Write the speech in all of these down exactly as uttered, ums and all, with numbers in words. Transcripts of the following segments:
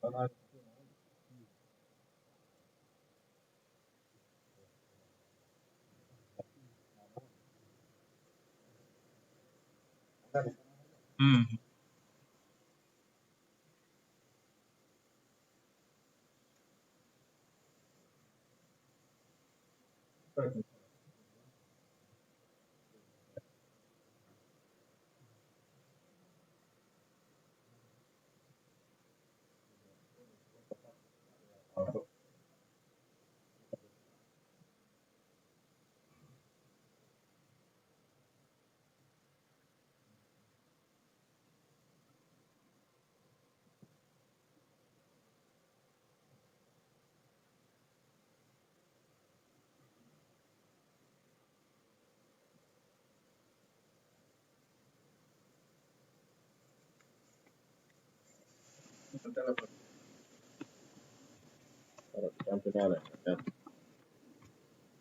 Mm. Tampinala.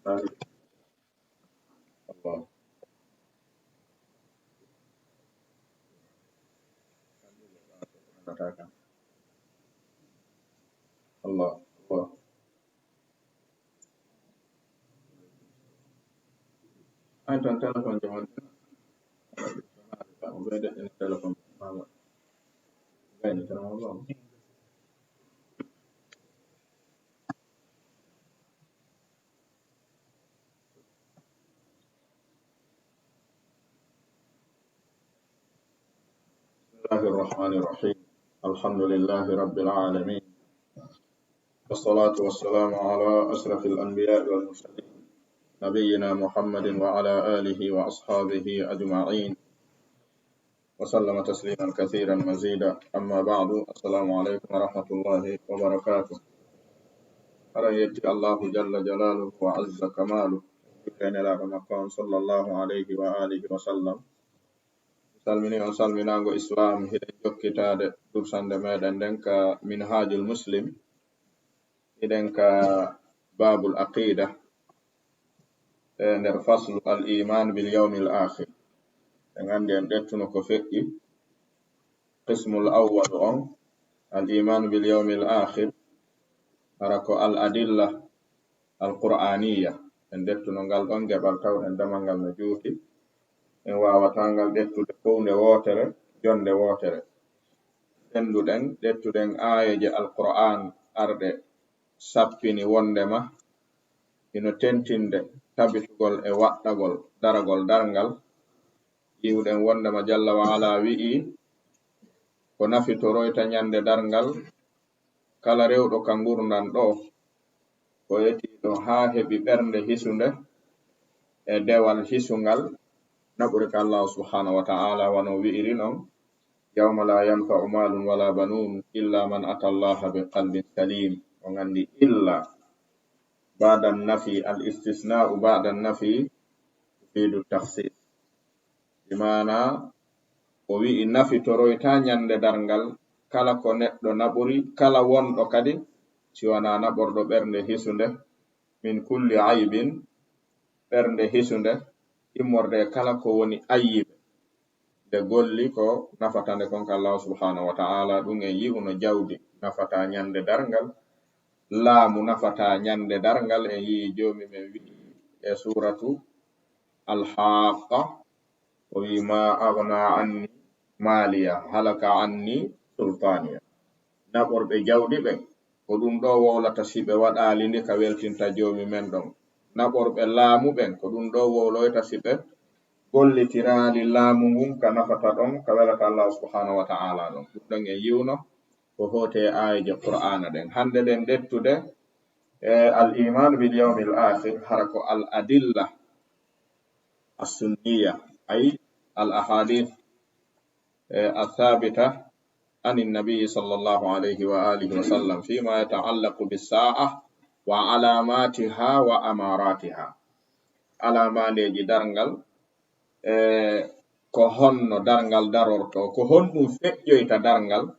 Allah. Allah. Allah. Ay, tan téléphone je won. Ɓe deƴƴina téléphone. Ɓe deƴƴina téléphone. بسم الله الرحمن الرحيم. الحمد لله رب العالمين. والصلاة والسلام على أشرف الأنبياء والمرسلين، نبينا محمد وعلى آله وأصحابه أجمعين. وسلم تسليما كثيرا مزيدا. أما بعد، السلام عليكم ورحمة الله وبركاته. Hara yetti Allahu jalla jalaluhu wa azza kamaluhu. Julde Nelaaɗo makko on sallallahu alayhi wa alihi wa sallam. Salmini on salminaango Islam, hiɗen jokkitaade dursande meɗen nden ka Minhajul Muslim. Hiɗen ka Babul Aqida, e nder faslu al iman bil yawmil akhir. En anndi en ƴettuno ko feƴƴi qismul awwal on, al iman bil yawmil akhir, hara ko al adilla al qur'aniyya. En ƴettuno ngal ɗon geɓal, tawɗen damal ngal no juuti. En waawataa ngal ƴettude fow nde wootere, jonnde wootere. Sennduɗen, ƴettuɗen aayeeje Alqur'aan arɗe sappini wonndema hino tentinde tabitugol e waɗɗagol daragol darngal. Ƴiwuɗen wonndema Jalla wa Ala wi'i ko nafitoroyta ñande darngal kala rewɗo ka ngurndan ɗoo, ko etiiɗo haa heɓi ɓernde hisunde e dewal hisungal, naɓude ka Allaahu subhaanahu wa ta'aala, wano wi'iri non, "Yawma laa yanfa'u maalun walaa banuun illaa man ataa Allaaha bi qalbin saliim." On anndi illa ba'da nafi, al istisnaa'u ba'da nafi yufiidu takhsiis. Bi maanaa, o wi'i nafitoroyta ñande darngal kala ko neɗɗo naɓuri, kala wonɗo kadi, si wanaa naɓorɗo ɓernde hisunde, min kulli aybin, ɓernde hisunde, immorde e kala ko woni ayyibe. Nde golli ko nafata nde kon ka Allaahu subhaanahu wa ta'aala, ɗum en yi'uno jawdi nafata ñande darngal, laamu nafata ñande darngal, en yi'i Joomi men wi'i e suuratu Al-Haaqqa, o wi'i, "Ma aghnaa anni maaliya, halaka anni sultaaniya." Naɓorɓe jawdi ɓen, ko ɗum ɗoo wowlata si ɓe waɗaali ndi ka weltinta Joomi men ɗon. Naɓorɓe laamu ɓen, ko ɗum ɗoo wowloyta si ɓe gollitiraali laamu ngun ka nafata ɗon, ka welata Allaahu subhaanahu wa ta'aala ɗon. Ɗum ɗon en yi'uno ko hooti e aayeeje Qur'aana ɗen. Hannde ɗen ƴettude, e, al iman bil yawmil akhir, hara ko al adilla as sunniya, ay al ahadith, e, al thabita an nabi sallallahu alayhi wa alihi wa sallam fima yata'allaqu bis sa'a wa alamatiha wa amaratiha. Alamaaleeji darngal, e, ko honno darngal darorto, ko honɗum feƴƴoyta darngal.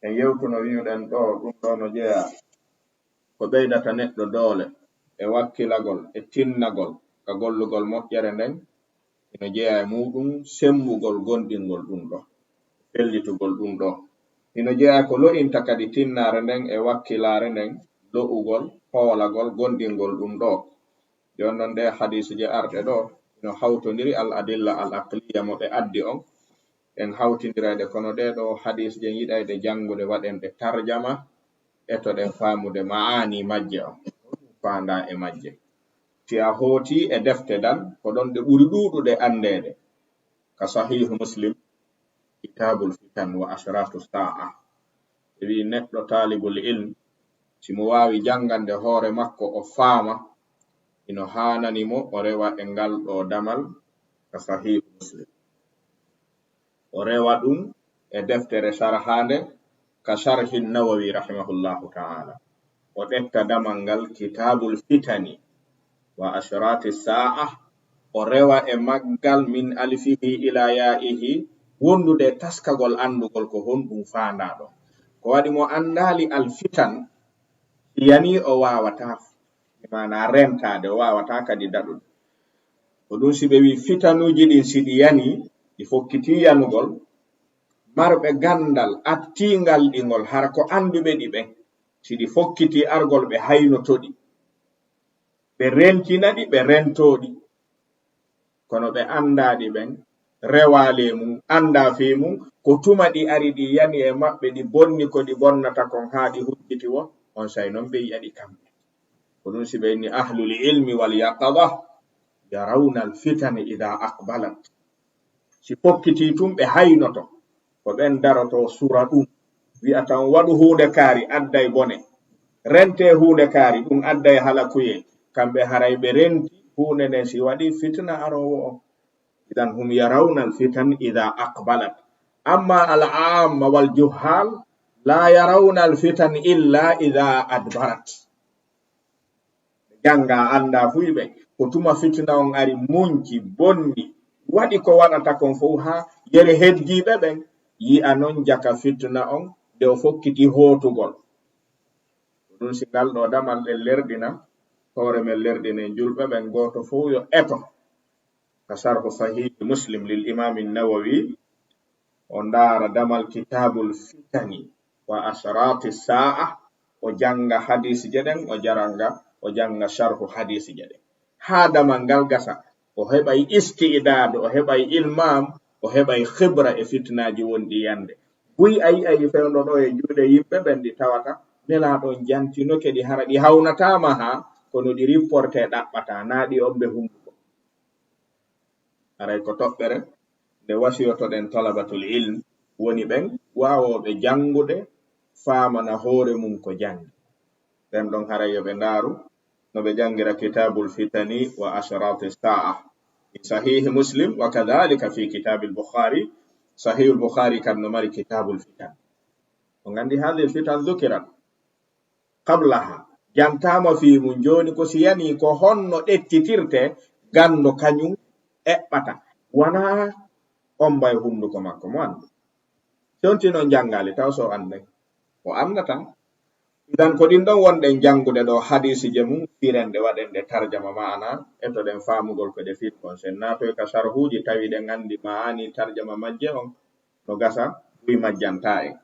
En yewtuno wi'uɗen ɗoo, ɗum ɗoo no jeyaa ko ɓeydata neɗɗo doole e wakkilagol e tinnagol ka gollugol moƴƴere nden, ino jeyaa e muuɗum semmbugol gomɗingol ɗum ɗoo, fellitugol ɗum ɗoo. Hino jeyaa ko lo'inta kadi tinnaare nden e wakkilaare nden, lo'ugol, hoolagol, gomɗingol ɗum ɗoo. Jooni non, ɗee hadiise je arɗe ɗoo, hino hawtondiri al adilla al aqliya mo ɓe addi on. En hawtindiray ɗe, kono ɗee ɗoo hadiise je yiɗay ɗe janngude, waɗen ɗe tarjama, etoɗen faamude ma'ani majje on, faandaa e majje. Si a hooti e defte dan, ko ɗon ɗe ɓuri ɗuuɗude anndeede, ka Sahihu Muslim, Kitabul Fitan wa Ashratu Sa'a. Ɓe wi'i neɗɗo taalibul ilm, si mo waawi janngande hoore makko, o faama, hino haanani mo o rewa e ngal ɗoo damal ka Sahihu Muslim. O rewa ɗum e deftere sharhaande ka Sharhi Nawawi rahimahullahu ta'ala. O ƴetta damal ngal Kitabul Fitani wa Ashrati Sa'a, o rewa e maggal min alifihi ila ya'ihi, wondude e taskagol anndugol ko honɗum faandaa ɗon. Ko waɗi mo anndaali alfitan, si yanii o waawataa, e maanaa rentaade, o waawataa kadi daɗude. Ko ɗum si ɓe wi'i fitanuuji ɗin si ɗi yanii, ɗi fokkitii yanugol, marɓe ganndal attiingal ɗi ngol, hara ko annduɓe ɗi ɓen, si ɗi fokkitii argol ɓe haynoto ɗi, ɓe rentina ɗi, ɓe rentoo ɗi. Kono ɓe anndaa ɗi ɓen, rewaa ley mum, anndaa fii mum, ko tuma ɗi ari ɗi yani e maɓɓe, ɗi bonni ko ɗi bonnata kon haa ɗi hujjiti woo, onsay non ɓe yi'a ɗi kamɓe. Ko ɗum si ɓe inni ahlul ilmi wal yaqada yarawna al fitana ida aqbalat. Si fokkitii tun ɓe haynoto, ko ɓen daroto sura ɗum, wi'a tan waɗu huunde kaari, adday bone. Rentee huunde kaari, ɗum adday halakuyee. Kamɓe haray ɓe renti huunde nden si waɗi fitna aroowo on. Idan hum yarawna al fitan ida aqbalat. Amma al amma wal juhal la yarawna al fitan illa ida adbarat. Ɓe janngaa, anndaa fuy ɓe, ko tuma fitina on ari, munci, bonni, waɗi ko waɗata kon fow haa yere heddiiɓe ɓen yi'a non jaka fitina on nde o fokkiti hootugol. Ko ɗum si ngal ɗoo damal ɗen lerɗina, hoore men lerɗinen julɓe ɓen, gooto fow yo eto ka Sharhu Sahihi Muslim lil Imaami Nawawi, o ndaara damal Kitaabul Fitani wa Ashraati Saa'a, o jannga hadiisije ɗen, o jaranga, o jannga sharhu hadiisije ɗen. Haa damal ngal gasa, o heɓay isti'daad, o heɓay ilmaam, o heɓay khibra e fitinaaji wonɗi yande. Buy a yi'ay fewndo ɗoo e juuɗe yimɓe ɓen ɗi tawata Nelaaɗo on jantinoke ɗi, hara ɗi hawnataa maha, kono ɗi ripporte ɗaɓɓataa, naa ɗi ombe hunduko. Haray ko toɓɓere nde wasiyotoɗen talabatul ilm, woni ɓen waawooɓe janngude, faamana hoore mum ko janngi. Ɓen ɗon haray yo ɓe ndaaru no ɓe janngira Kitaabul Fitani wa Ashraati Saa'a. Fi Sahihi Muslim wa kadhalika fi Kitaabil Bukhaari. Sahihul Bukhaari kan no mari Kitaabul Fitan. On nganndi, haadihil fitan dhukirat qablaha, jantaama fii mun. Jooni ko si yanii, ko honno ɗettitirte ganndo kañun eɓɓata? Wanaa omba e hunduko makko, mo anndi. Tonti non janngaali taw so annday. O annda tan. Idan ko ɗin ɗon wonɗen janngude ɗoo hadiisije mun, firen ɗe, waɗen ɗe tarjama ma'ana, etoɗen faamugol ko ɗe firi kon. Sen naatoy ka sharhuuji tawi ɗen anndi ma'ani tarjama majje on, no gasa buy majjantaa en.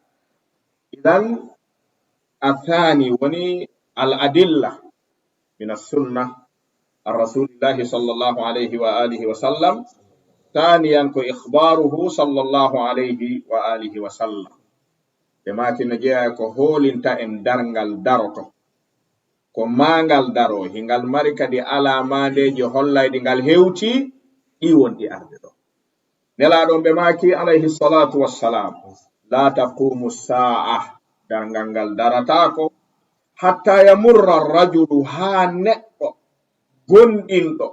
Idan, athaani woni al adilla min as-sunna an Rasulillahi sallallahu alayhi wa alihi wa sallam. Thaniyan ko ikhbaruhu sallallahu alayhi wa alihi wa sallam. Ɓe maaki no jeyaa ko hoolinta en darngal daroto. Ko maa ngal daroo, hingal mari kadi alaamandeeji hollayɗi ngal hewtii ɗi wonɗi arde ɗoo. Nelaaɗo on ɓe maaki, alayhi salatu wassalam, la taqumu sa'a, darngal ngal darataako, hatta yamurra rajulu, haa neɗɗo gonɗinɗo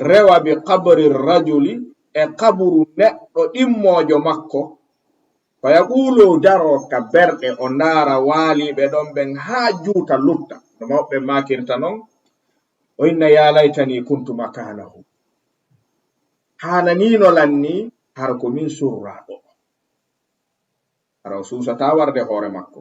rewa bi qabri rajuli, e qaburu neɗɗo ɗimmoojo makko, fa yaqulu, daroo ka berɗe, o ndaara waaliiɓe ɗon ɓen haa juuta lutta, no mawɓe maakirta non, o inna, ya laytani kuntu makanahu. Haananiino lan ni hara ko min surraa ɗoo. Hara o suusataa warde hoore makko.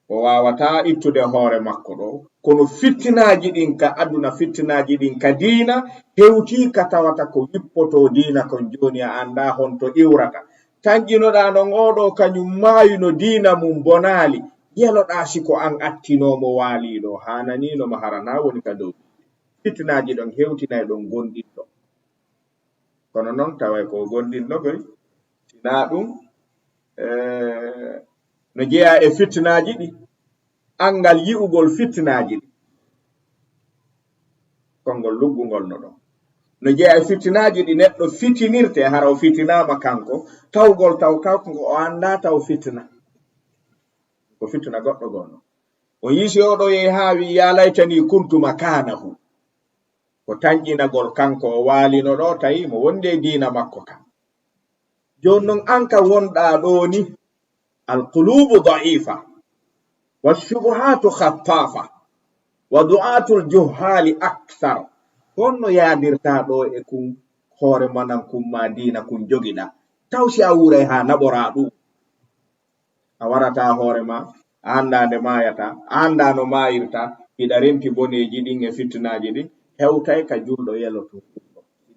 O waawataa ittude hoore makko ɗoo. Kono fittinaaji ɗin ka aduna, fittinaaji ɗin ka diina, hewtii ka tawata ko wippotoo diina kon jooni, a anndaa honto iwrata. Tanƴinoɗaa non oo ɗoo kañun maayuno diina mun bonaali, yeloɗaa si ko an attinoo mo waalii ɗoo, haananiino ma hara naa woni ka dow. Fitinaaji ɗon hewtinay ɗon gomɗinɗo. Kono non taway ko o gomɗinɗo koy, sinaa ɗun, eh, no jeyaa e fitinaaji ɗi, anngal yi'ugol fitinaaji ɗi. Konngol luggungol no ɗon. No jeyaa e fitinaaji ɗi neɗɗo fitinirtee, hara o fitinaama kanko, tawgol taw kanko o anndaa taw fitina. Ko fitina goɗɗo goo non. O yiisi oo ɗoo yehi haa wi'i, "Yaa laytanii kuntu makaanahu." Ko tanƴinagol kanko o waalino ɗoo, tawi mo wondi e diina makko kan. Jooni non an ka wonɗaa ɗoo ni, alquluubu da'ifa, wa shubuhaatu khattafa, wa du'aatul juhaali akthar. Honno yaadirtaa ɗoo e kun hoore manan kun maa diina kun jogiɗaa? Taw si a wuuray haa naɓoraa ɗun? A warataa hoore maa, a anndaa nde maayataa, a anndaa no maayirtaa, hiɗa renti boneeji ɗin e fitinaaji ɗin, hewtay ka julɗo yeloto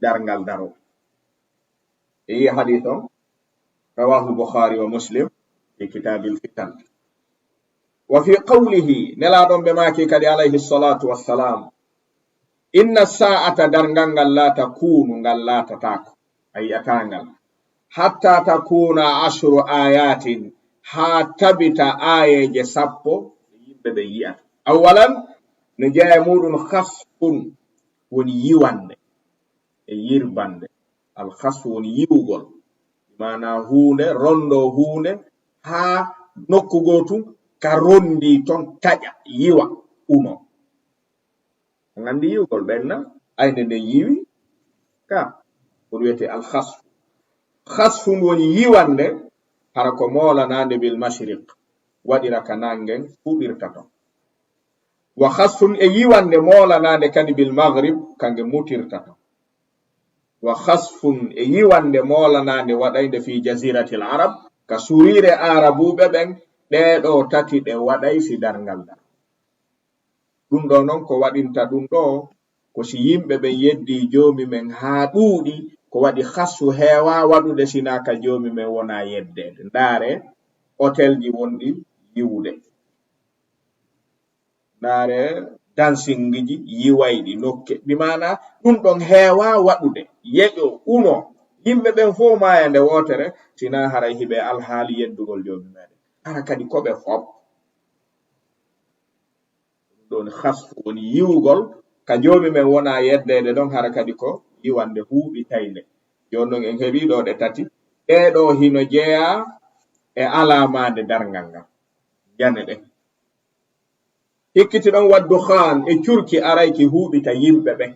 darngal daroo. E yi'i hadiis on, rawaahu Bukhari wa Muslim fi kitaabil fitan. Wa fi qawlihi, Nelaaɗo on ɓe maaki kadi alayhi salatu wassalam, "Inna sa'ata darngal ngal la takunu, ngal laatataako, a yi'ataa ngal, hatta takuna ashru ayatin, haa tabita aayeeje sappo yimɓe ɓe yi'ata." Awwalan, no jeyaa e muuɗun khasfun, woni yiwannde e yirbannde. Al khasfu woni yiwugol, maanaa huunde, rondoo huunde haa nokku gootun, ka rondii ton, taƴa, yiwa, unoo. On anndi yiwugol ɓenna, aynde nden yiwi, ka, ko ɗun wi'etee al khasfu. Khasfun woni yiwannde, hara ko moolanaande bil mashriq, waɗira ka nanngen, fuɗirta ton. Wa khasfun e yiwannde moolanaande kadi bil maghrib, ka nge mutirta ton. Wa khasfun e yiwannde moolanaande waɗaynde fi jaziratil arab, ka suriire aarabuuɓe ɓen, ɗee ɗoo tati ɗe waɗay si darngal daroo. Ɗun ɗoo non ko waɗinta ɗun ɗoo, ko si yimɓe ɓen yeddii Joomi men haa ɗuuɗi, ko waɗi khasfu heewaa waɗude si naa ka Joomi men wonaa yeddeede. Ndaaree otelji wonɗi yiwude. Ndaaree dansingiji yiwayɗi nokke. Bi maanaa ɗun ɗon heewaa waɗude. Yeƴo, uno, yimɓe ɓen fow maaya nde wootere, si naa haray hiɓe alhaali yeddugol Joomi meɗen. Hara kadi ko ɓe fow. Ɗun woni khasfu, woni yiwugol ka Joomi men wonaa yeddeede ɗon, hara kadi ko yiwannde huuɓitaynde. Jooni non en heɓii ɗoo ɗe tati. Ɗee ɗoo hino jeyaa e alaamaande darngal ngal. Jane ɗen. Hikkiti ɗon wa dukhaan e curki aray ki huuɓita yimɓe ɓen.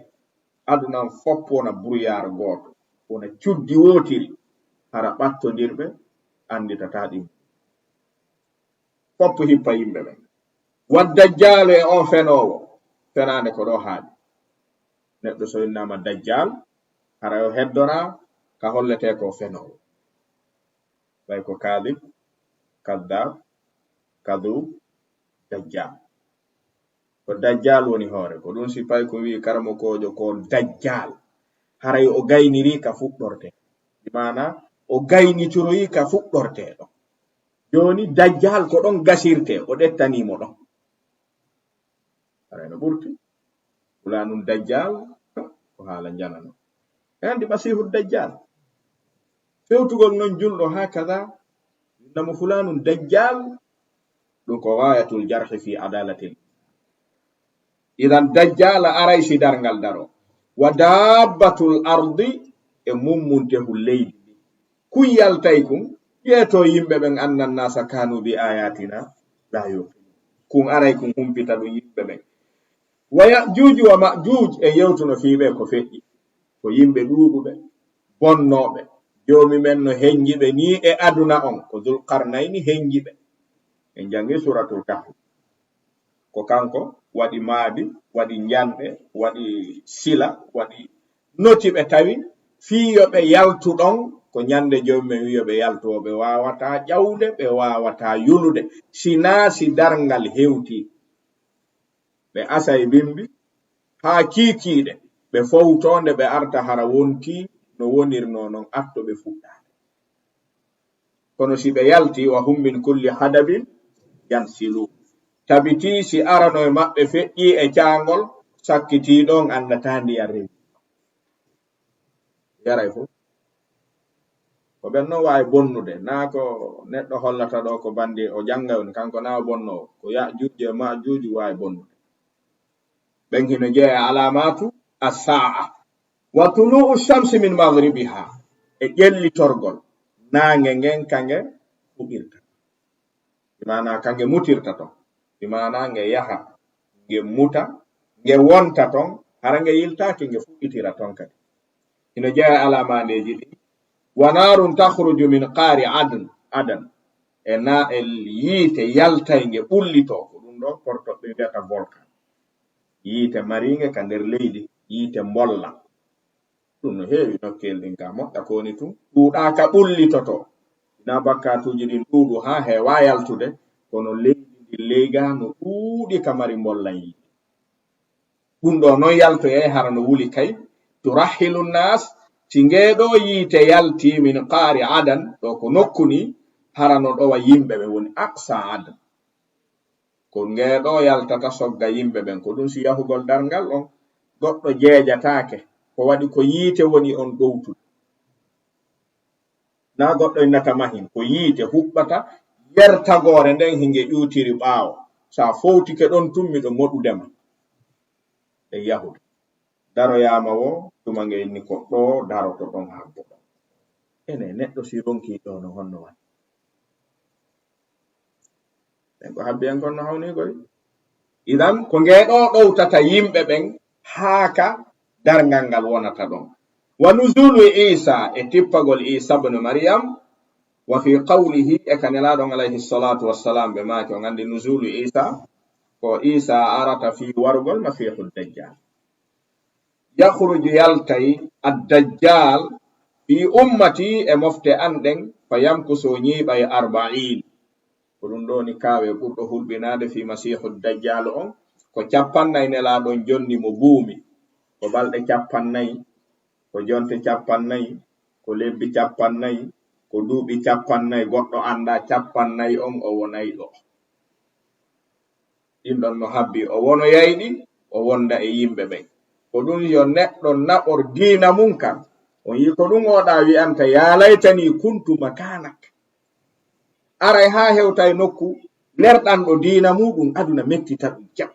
Aduna on fow wona brouillard gooto, wona cuddi wootiri, hara ɓattondirɓe annditataa ɗin. Fow hippa yimɓe ɓen. Wa dajjaalu e on fenoowo, fenaande ko ɗoo haaɗi. Neɗɗo so innaama dajjaal, hara yo heddoraa ka holletee ko fenoowo. Ɓay ko kaadib, kaddaab, kaduub, dajjaal. Ko dajjaal woni hoore. Ko ɗun si pay ko wi'i karamokoojo ko dajjaal, haray o gaynirii ka fuɗɗortee. Bi maanaa, o gaynitorii ka fuɗɗortee ɗon. Jooni, dajjaal ko ɗon gasirtee, o ɗettanii mo ɗon. Haray no ɓurti. Fulaanun dajjaal, ko haala njanano. E anndi Masiihu Dajjaal. Fewtugol non julɗo haakaza, innamo fulaanun dajjaal, ɗun ko gaayatul jarhi fi adaalatil. Idan dajjaal aray si darngal daroo. Wa daabbatul ardi e mummuntehu leydi. Kun yaltay kun, yeetoo yimɓe ɓen, anna nnaasa kaanu bi aayaatina laa yuuqinuun. Kun aray kun humpita ɗun yimɓe ɓen. Wa Ya'juuju wa Ma'juuj, en yewtuno fii ɓe ko feƴƴi. Ko yimɓe ɗuuɗuɓe, bonnooɓe. Joomi men no henji ɓe nii e aduna on, ko Dul Qarnayni henji ɓe. En janngii Suuratul Kahfi. Ko kanko waɗi maadi, waɗi njanɗe, waɗi sila, waɗi noti ɓe tawi fii yo ɓe yaltu ɗon, ko ñande Joomi men wi'i yo ɓe yaltu, o ɓe waawataa ƴawde, ɓe waawataa yulude, si naa si darngal hewtii. Ɓe asay bimbi haa kiikiiɗe, ɓe fowtoo nde ɓe arta hara wontii no wonirnoo non atto ɓe fuɗɗaade. Kono si ɓe yalti, wa hum min kulli hadabin yansilu. Tabitii si arano e maɓɓe feƴƴii e caangol, sakkitii ɗon annataa ndiyan rewi. Yaray fof. Ko ɓen non waawi bonnude. Naa ko neɗɗo hollata ɗoo ko bandi o jannga woni, kanko naa o bonnoowo. Ko Ya'juuju e Ma'juuju waawi bonnude. Ɓen hino jeyaa e alaamaatu as-saa'a. Wa tuluu'u shamsi min maghribiha. E ƴellitorgol naange ngen ka nge fuɗirta. Bi maanaa ka nge mutirta ton. Bi maanaa nge yaha, nge muta, nge wonta ton, hara nge yiltaaki, nge fuɗɗitira ton kadi. Hino jeyaa e alaamandeeji ɗin. Wa naarun takhruju min qaari Adan, Adan. E na, e yiite yaltay nge ɓullitoo. Ko ɗum ɗon porto ɓe wi'ata volcan. Yiite mariinge ka nder leydi, yiite mbolla. Ɗum no heewi nokkeeli ɗin ka moƴƴa ko woni tun. Ɗuuɗaaka ɓullitoto. Ina bakkaatuuji ɗin ɗuuɗu haa heewaa yaltude, kono leydi ndin leyga no ɗuuɗi ka mari mbollan yiite. Ɗum ɗoo non yaltoyay hara no wuli kay. Turahhilu naas, si ngee ɗoo yiite yalti min qaari Adan, ɗoo ko nokku nii, hara no ɗowa yimɓe ɓe woni aqsa Adan. Ko ngee ɗoo yaltata sogga yimɓe ɓen. Ko ɗum si yahugol darngal on, goɗɗo jeejataake. Ko waɗi ko yiite woni on ɗowtude. Naa goɗɗo innata mahin, ko yiite huɓɓata yertagoore nden hinge ƴuutiri ɓaawo. Sa fowtike ɗon tun, miɗo moɗude ma. E yahude. Daroyaama wo, tuma nge inni ko ɗoo daroto ɗon habbo ɗon. Ene, neɗɗo si ronki ɗoo no honno waɗi? Ɓen ko habbi en kon no hawni koy. Idan, ko ngee ɗoo ɗowtata yimɓe ɓen haa ka darngal ngal wonata ɗon. Wa nuzulu Isa, e tippagol Isa bnu Maryam, wa fi qawlihi, e ka Nelaaɗo on alayhi salatu wassalam ɓe maaki, on anndi nuzulu Isa, ko Isa arata fii warugol Masiihu Dajjal. Yakhruju yaltay ad-Dajjal fii ummati e mofte an ɗen, fa yamkusu o ñiiɓay arba'iin. Ko ɗum ɗoo ni kaawe ɓurɗo hulɓinaade fii Masiihu Dajjal on, ko cappannayi Nelaaɗo on jonni mo buumi, ko balɗe cappannayi, ko jonte cappannayi, ko lebbi cappannayi, ko duuɓi cappannayi, goɗɗo anndaa cappannayi on o wonay ɗoo. Ɗin ɗon no habbi o wonoyay ɗi, o wonda e yimɓe ɓen. Ko ɗum yo neɗɗo naɓor diina mun kan. On yii ko ɗum oɗa wi'anta, "Yaa laytanii kuntu makaanak." Aray haa hewtay nokku lerɗanɗo diina muuɗum, aduna mettita ɗum jaɓ.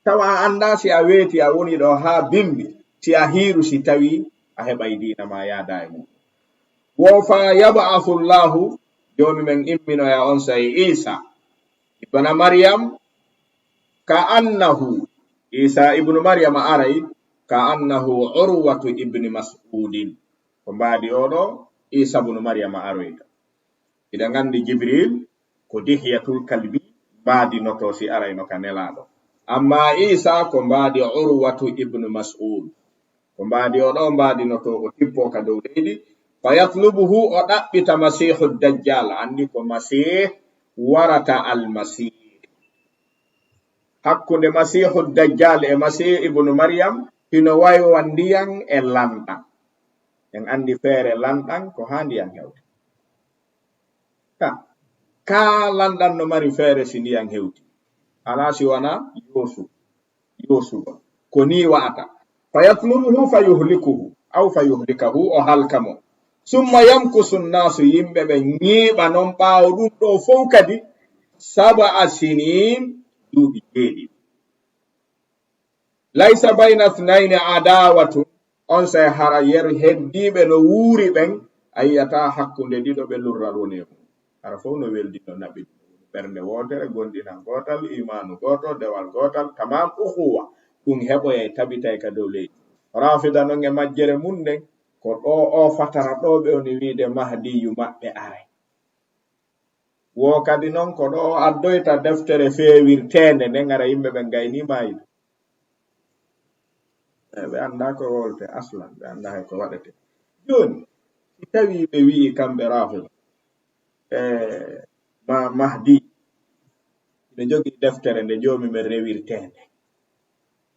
Tawa a anndaa si a weeti, a woni ɗoo haa bimbi, si a hiiru, si tawii a heɓay diina maa yaada e muuɗum. Wo fa yab'athu Allahu, Joomi men imminoya on sa'e Iisa ibna Maryam, ka annahu, Iisa ibnu Maryam aray, ka annahu Urwatu ibni Mas'udin. Ko mbaadi oo ɗoo Iisa ibnu Maryam aroyta. Hiɗa nganndi Jibril ko Dihyatul Kalbi mbaadinotoo si arayno ka Nelaaɗo. Ammaa Iisa ko mbaadi Urwatu ibnu Mas'ud. Ko mbaadi oo ɗoo mbaadinotoo o tippoo ka dow leydi. Fa yatlubuhu, o ɗaɓɓita Masiihu Dajjal. Anndi ko Masiih warata Almasiih. Hakkunde Masiihu Dajjal e Masiih ibnu Maryam hino waywa ndiyan e lanɗan. En anndi feere lanɗan ko haa ndiyan hewta. Ka, ka lanɗan no mari feere si ndiyan hewti. Alaa si wanaa yoosu, yoosugo. Ko nii wa'ata. Fa yatlubuhu fa yuhlikuhu, aw fa yuhlikahu, o halka mo. Summa yamkusu nnaasu, yimɓe ɓen ñiiɓa non ɓaawo ɗum ɗoo fow kadi, sab'a siniin, duuɓi jeeɗiɗi. Laysa bayna thnayni adawatun, onsay hara yer heddiiɓe no wuuri ɓen, a yi'ataa hakkunde ɗiɗo ɓe lurral woni e mun. Hara fow no weldi no naɓi. Ɓernde wootere, gonɗinal gootal, iimaanu gooto, dewal gootal, tamam ukhuwa. Ɗum heɓoyay, tabitay ka dow leydi. Rafida non e majjere mun nden, ko ɗoo oo fatara ɗoo ɓe woni wiide Mahdiyu maɓɓe aray. Wo kadi non ko ɗoo o addoyta deftere feewirteende nden, ara yimɓe ɓen gaynii maayde. E ɓe anndaa ko wolte aslan, ɓe anndaa hay ko waɗete. Jooni, si tawii ɓe wi'i kamɓe Rafida, e ma-, Mahdi, ɓe jogii deftere nde Joomi men rewirteende.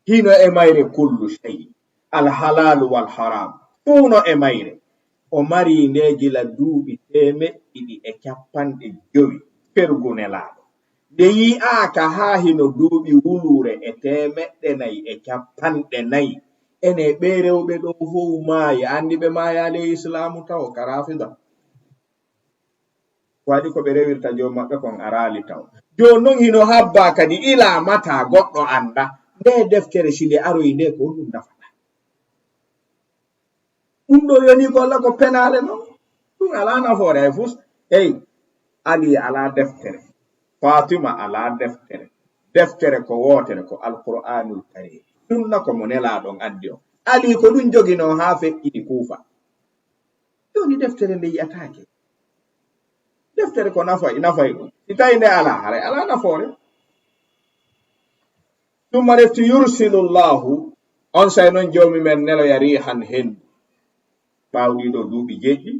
Hino e mayre kullu shay, al halaalu wal haraam, fuu no e mayre. O mari nde gila duuɓi teemeɗɗe ɗiɗi e cappanɗe jowi, fergu Nelaaɗo. Nde yi'aaka haa hino duuɓi wuluure e teemeɗɗe nayi e cappanɗe nayi. Ene ɓee rewɓe ɗoo fow maayi, anndi ɓe maayaali e Islaamu tawo, ka Raafida. Ko waɗi ko ɓe rewirta joom maɓɓe kon araali taw. Jooni non hino habbaa kadi ilaa mataa goɗɗo annda nde deftere si nde aroyi nde ko honɗum nafata. Ɗum ɗoo yoni ko walla ko penaale non. Ɗum alaa nafoore hay fus. Ey, Ali alaa deftere. Faatima alaa deftere. Deftere ko wootere ko Alqur'aanul Kariim. Sunna ko mo Nelaaɗo on addi on. Ali ko ɗum joginoo haa feƴƴini Kuufa. Jooni deftere nde yi'ataake. Deftere ko nafa, nafay ɗum. Si tawi nde alaa, haray alaa nafoore. Tumma refti yursilu Llahu, on say non Joomi men neloya riihan hendu. Ɓaawo ɗii ɗoo duuɓi jeeɗiɗi,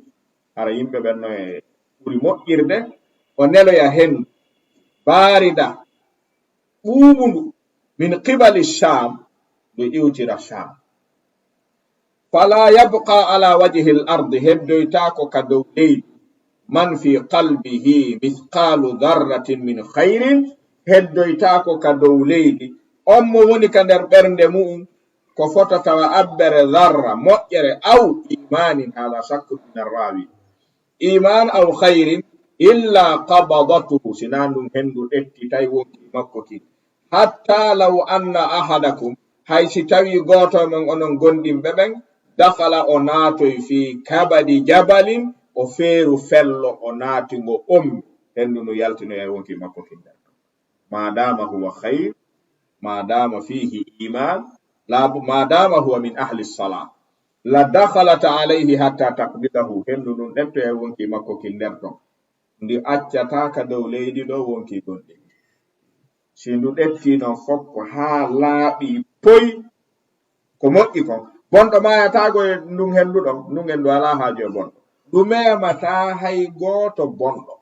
hara yimɓe ɓen no e ɓuri moƴƴirde, o neloya hendu. Baarida, ɓuuɓundu, min qibali Sham, ndu iwtira Sham. Fala yabqa ala wajhi l ardi, heddoytaako ka dow leydi. Man fi qalbihi mithqalu dharratin min khayrin, heddoytaako ka dow leydi. On mo woni ka nder ɓernde mu'un, ko fota tawa abbere dharra, moƴƴere, aw imanin, hala shakku min arrawi. Iman aw khayrin, illa qabadatuhu, sina ndun hendu ɗettitay wonki makko kin. Hatta law anna ahadakum, hay si tawi gooto e mon onon gomɗinɓe ɓen, dakhala, o naatoy fi kabadi jabalin, o feeru fello, o naati ngo ommi, hendu ndu yaltinoya e wonki makko kin nder ton. Ma dama huwa khayr, ma dama fihi iman, la, ma dama huwa min ahli salah. La dakhalat alayhi hatta taqbidahu, hendu ndun ɗettoya e wonki makko kin nder ton. Ndi accataa ka dow leydi ɗoo wonki gonɗi. Si ndu ɗettii non fokko haa laaɓi poy, ko moƴƴi kon. Bonɗo maayataako e ndun hendu ɗon, ndun hendu alaa haaju e bonɗo. Ndu memataa hay gooto bonɗo.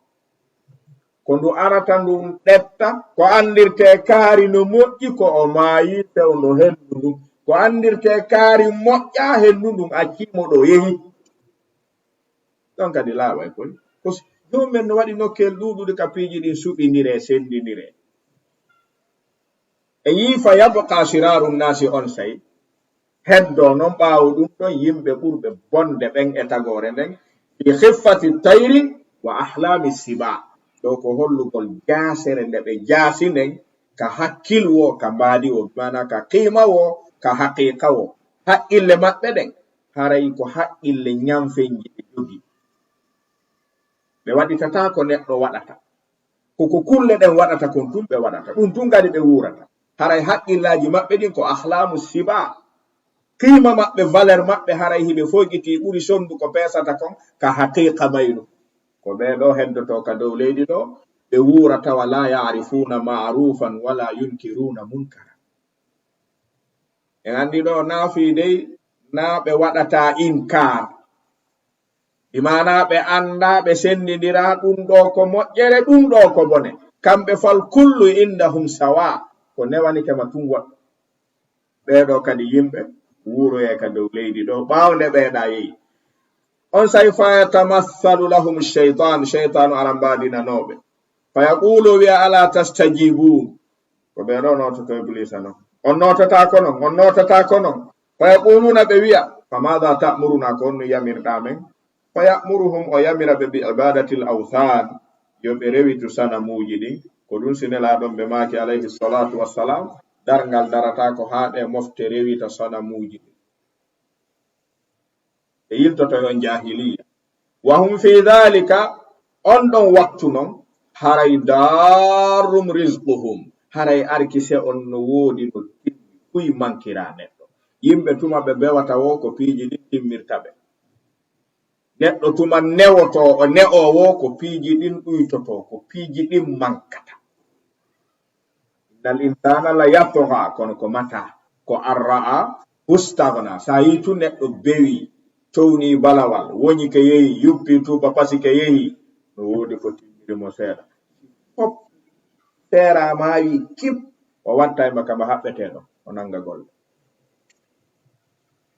Ko ndu arata ndun ɗetta, ko anndirtee kaari no moƴƴi ko o maayi fewndo hendu ndun. Ko anndirtee kaari moƴƴaa hendu ndun accii mo ɗo yehi. Ɗon kadi laaɓay koy. Ko s-, joomum en no waɗi nokkeel ɗuuɗuɗe ka piiji ɗin suɓindiree, senndindiree. E yii fa yabqa shiraaru naasi on say, heddoo non ɓaawo ɗum ɗon yimɓe ɓurɓe bonde ɓen e tagoore nden, fi khiffati tayri wa ahlaami siba. Ɗoo ko hollugol jaasere nde ɓe jaasi nden ka hakkil woo, ka mbaadi woo, maanaa ka qiima woo, ka haqiiqa woo. Haqqille maɓɓe ɗen, haray ko haqqille ñanfenje ɓe jogii. Ɓe waɗitataa ko neɗɗo waɗata. Ko ko kulle ɗen waɗata kon tun ɓe waɗata. Ɗun tun kadi ɓe wuurata. Haray haqqillaaji maɓɓe ɗin ko ahlaamu siba. Qiima maɓɓe, valeur maɓɓe, haray hiɓe foygitii ɓuri sondu ko peesata kon ka haqiiqa mayru. Ko ɓee ɗoo heddotoo ka dow leydi ɗoo, ɓe wuura tawa la ya'rifuuna ma'rufan wala yunkiruuna munkara. En anndi ɗoo, naa fii dey, naa ɓe waɗataa inkaar. Bi maanaa ɓe anndaa, ɓe senndindiraa, ɗun ɗoo ko moƴƴere, ɗun ɗoo ko bone. Kamɓe fal kullu indahum sawa, ko newanike ma tun woɗɗo. Ɓee ɗoo kadi yimɓe wuuroyay ka dow leydi ɗoo, ɓaawo nde ɓee ɗaa yehi. On say fa yatamathalu lahum shaytan, shaytanu ara mbaadinanoo ɓe. Fa yaqulu, wi'a, ala tastajibun. Ko ɓee ɗoo noototo Ibliisa non. On nootataa ko non, on nootataa ko non. Fa yaquluna, ɓe wi'a, fa maada ta'muruna, ko honno yamirɗaa men? Fa ya'muruhum, o yamira ɓe bi ibadatil awthan, yo ɓe rewitu sanamuuji ɗin. Ko ɗun si Nelaaɗo on ɓe maaki alayhi salatu wassalam, darngal darataa ko haa ɗe mofte rewita sanamuuji ɗin. Ɓe yiltoto e on jaahiliya. Wa hum fi dhalika, on ɗon waktu non, haray darrum rizquhum, haray arkise on no woodi no timmi, kuy mankiraa neɗɗo. Yimɓe tuma ɓe bewata woo ko piiji ɗin timmirta ɓe. Neɗɗo tuma newotoo, o ne'oo woo ko piiji ɗin ɗuytotoo, ko piiji ɗin mankata. Innal insaana la yatgha, kono ko mata, ko an ra'a hustaghna. Sa yii tun neɗɗo bewi, towni balawal, woñi ke yehi, yuppi tuuba pasi ke yehi, no woodi ko timmiri mo seeɗa. Fop seera maayi kip, o watta e makka ma haɓɓeteeɗo, o nanga golle.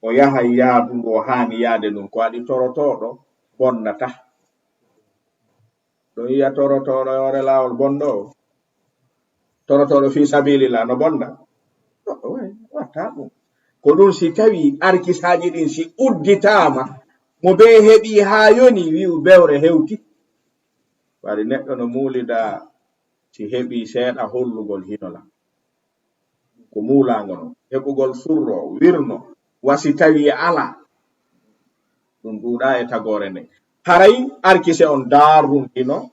o yahay yaadu ndu o haani yaade ndun, ko waɗi torotooɗo bonnata. Ɗum yiya torotooɗo e hoore laawol bonɗo o. Torotooɗo fii sabilillah no bonda? Watta ɗum. Ko ɗum si tawi arkisaaji ɗin si udditaama, mo bee heɓi haa yoni, wi'u bewre hewti. Bari neɗɗo no muulida si heɓi seeɗa hollugol hinola. Ko muulaango non. Heɓugol surro, wirno, wa si tawi alaa. Ɗum ɗuuɗaa e tagoore nden. Haray arkise on daarrun hino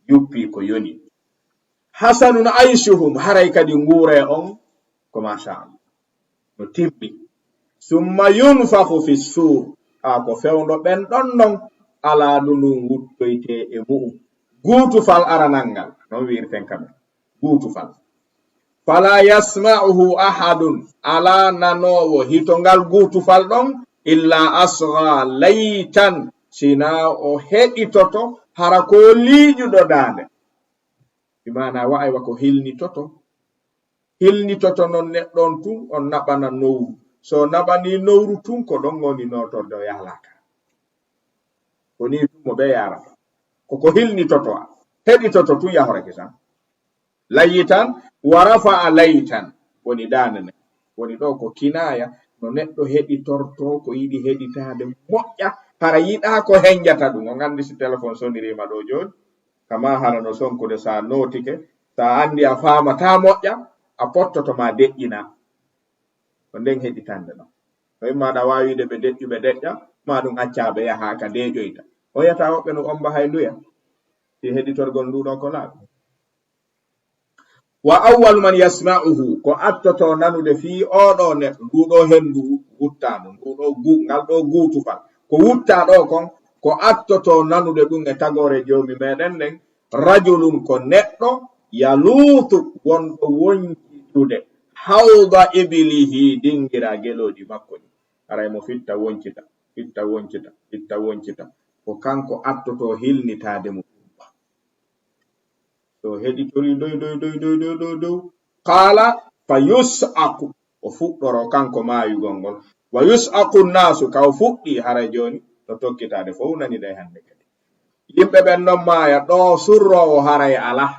yuppi ko yoni. Hasanun ayshuhum, haray kadi nguure on ko machallah. No timmi. Summa yunfakhu fi suur, haa ko fewndo ɓen ɗon non, alaa ɗum ɗum wuttoytee e mu'um. Guutufal aranal ngal, non wi'irten ka men. Guutufal. Fala yasma'uhu ahadun, alaa nanoowo hito ngal guutufal ɗon, illa asgha laytan, sinaa o heɗitoto hara ko liiƴuɗo daande. Bi maanaa wa'ay wa ko hilnitoto. Hilnitoto non neɗɗo on tun, on naɓana nowru. So o naɓanii nowru tun, ko ɗon woni nootorde o yahlaaka. Ko nii tun mo ɓe yaarata. Ko ko hilnitoto a. Heɗitoto tun yahorake san. Layyitan, wa rafa'a laytan. Woni daande nden. Woni ɗoo ko kinaaya, no neɗɗo heɗitortoo ko yiɗi heɗitaade moƴƴa, hara yiɗaa ko henjata ɗum. On anndi si telefon soniriima ɗoo jooni, kama hara no sonkude, sa nootike, sa anndi a faamataa moƴƴa, a pottoto ma deƴƴina. Ko nden heɗitande ɗon. Ko imma aɗa waawi wi'ude ɓe deƴƴu, ɓe deƴƴa, maa ɗum accaa ɓe yaha ka deeƴoyta. O yiyata woɓɓe no omba hay nduya. Si heɗitorgol ndu ɗoo ko laaɓi. Wa awwalu man yasma'uhu, ko attoto nanude fii oo ɗoo neɗɗo, ndu ɗoo henndu wuttaa ndu, ndu ɗoo gu-, ngal ɗoo guutufal. Ko wuttaa ɗoo kon, ko attoto nanude ɗum e tagoore Joomi meɗen nden, rajulun, ko neɗɗo, yaluutu, wonɗo woncidude, hawda ibilihi, dingira gelooɗi makko ɗin. Haray mo fitta woncita, fitta woncita, fitta woncita. Ko kanko attoto hilnitaade mo. So heɗitorii doy, doy, doy, doy, doy, doy, doy. Qaala fa yus'aqu. O fuɗɗoro kanko maayugol ngol. Wa yus'aqu nnaasu, ka o fuɗɗii haray jooni, no tokkitaade fow nani ɗay hannde kadi. Yimɓe ɓen non maaya, ɗoo surroowo haray alaa.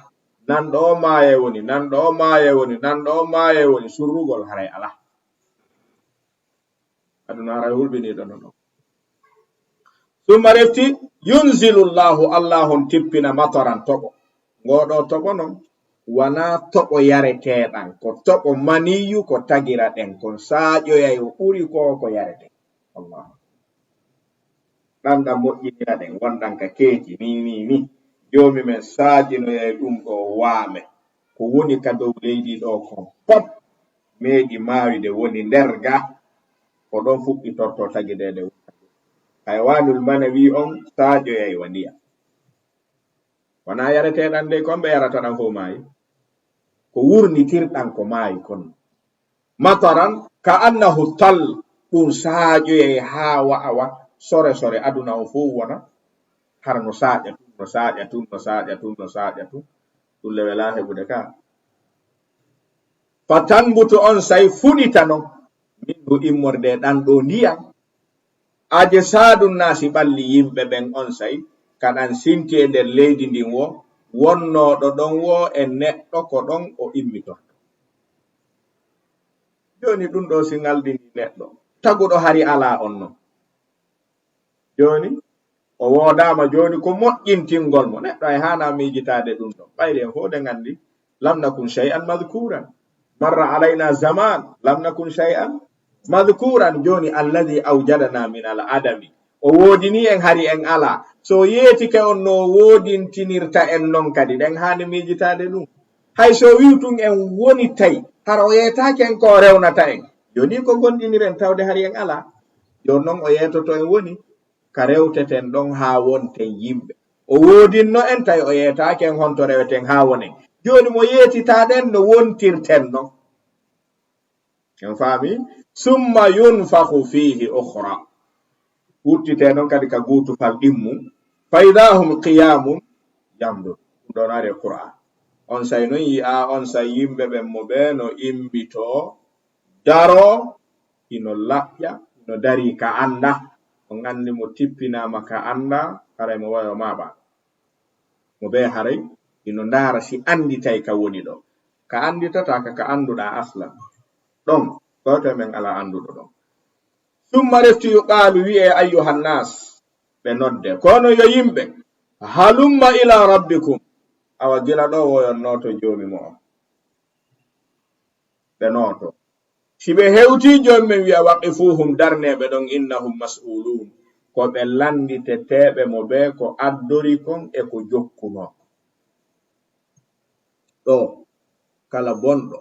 Nan ɗoo maaya woni, nan ɗoo maaya woni, nan ɗoo maaya woni, surrugol haray alaa. Aduna haray hulɓiniiɗo non ɗon. Summa refti, yunzilu Allahu, Allahu on tippina mataran toɓo. Ngoo ɗoo toɓo non, wanaa toɓo yareteeɗan, ko toɓo maniyyu ko tagira ɗen kon, saaƴoyay o ɓuri ko ko yaretee. Allahu. Ɗan ɗan moƴƴinira ɗen, wonɗan ka keeci, ni, ni, ni. Joomi men saajinoyay ɗum ɗoo waame. Ko woni ka dow leydi ɗoo kon pop, meeɗi maayude woni nder ga, ko ɗon fuɗɗitortoo tagideede wurta. Haywaanul manawi on saaƴoyay wa ndiyam. Wanaa yareteeɗan dey, ko on ɓe yarata ɗan fow maayi. Ko wurnitirɗan ko maayi kon. Mataran ka annahu tal, ɗum saaƴoyay haa wa'awa sore sore aduna on fow wona. Hara no saaƴa tun, no saaƴa tun, no saaƴa tun, no saaƴa tun. Ɗum le welaa heɓude ka. Fa tanbutu, on say funita non, minhu, immorde e ɗan ɗoo ndiyan. Ajsaadu nnaasi, ɓalli yimɓe ɓen on say, ka ɗan sinti e nder leydi ndin wo, wonnooɗo ɗon wo e neɗɗo ko ɗon o immitorto. Jooni ɗum ɗoo si ŋaldinii neɗɗo, taguɗo hari alaa on non. Jooni, o woodaama jooni ko moƴƴintingol mo. Neɗɗo ay haanaa miijitaade ɗum ɗon. Ɓayri en fow ɗen anndi, lam nakun shay'an madhkuran. Marra alayna zaman, lam nakun shay'an madhkuran. Jooni, alladhi awjadana min al adami. O woodinii en hari en alaa. So o yeetike on no o woodintinirta en non kadi, ɗen haani miijitaade ɗum. Hay so o wi'u tun en woni tay, hara o yeetaaki en ko o rewnata en. Jooni ko gondiniren tawde hari en alaa. Jooni non o yeetoto en woni ka rewteten ɗon haa wonten yimɓe. O woodinno en tawi o yeetaaki en honto reweten haa wonen. Jooni mo yeetitaa ɗen no wontirten non. En faami? Summa yunfakhu fiihi ukhra. Wuttitee non kadi ka guutufal ɗimmu. Fa idaa hum qiyaamun yanzurun. Ɗum ɗon ari e Qur'aan. On say non yi'aa, on say yimɓe ɓen mo ɓe no imbitoo, daroo, hino laƴƴa, hino darii ka anndaa. On anndi mo tippinaama ka anndaa, haray mo wayo maaɓa. Mo bee haray hino ndaara si annditay ka woni ɗoo. Ka annditataa ka, ka annduɗaa aslan. Ɗon, gooto e men alaa annduɗo ɗon. Summa refti yuqaalu wi'ee, "Ayyuhan naas," ɓe nodde. Ko onon yo yimɓe, "Halumma ila rabbikum." Awa gila ɗoo woyon nooto Joomi mo'on. Ɓe nooto. Si ɓe hewtii, Joomi men wi'a, "Waqifuuhum, darnee ɓe ɗon, innahum mas'uuluun." Ko ɓe lannditeteeɓe mo bee ko addori kon e ko jokkunoo. Ɗoo, kala bonɗo,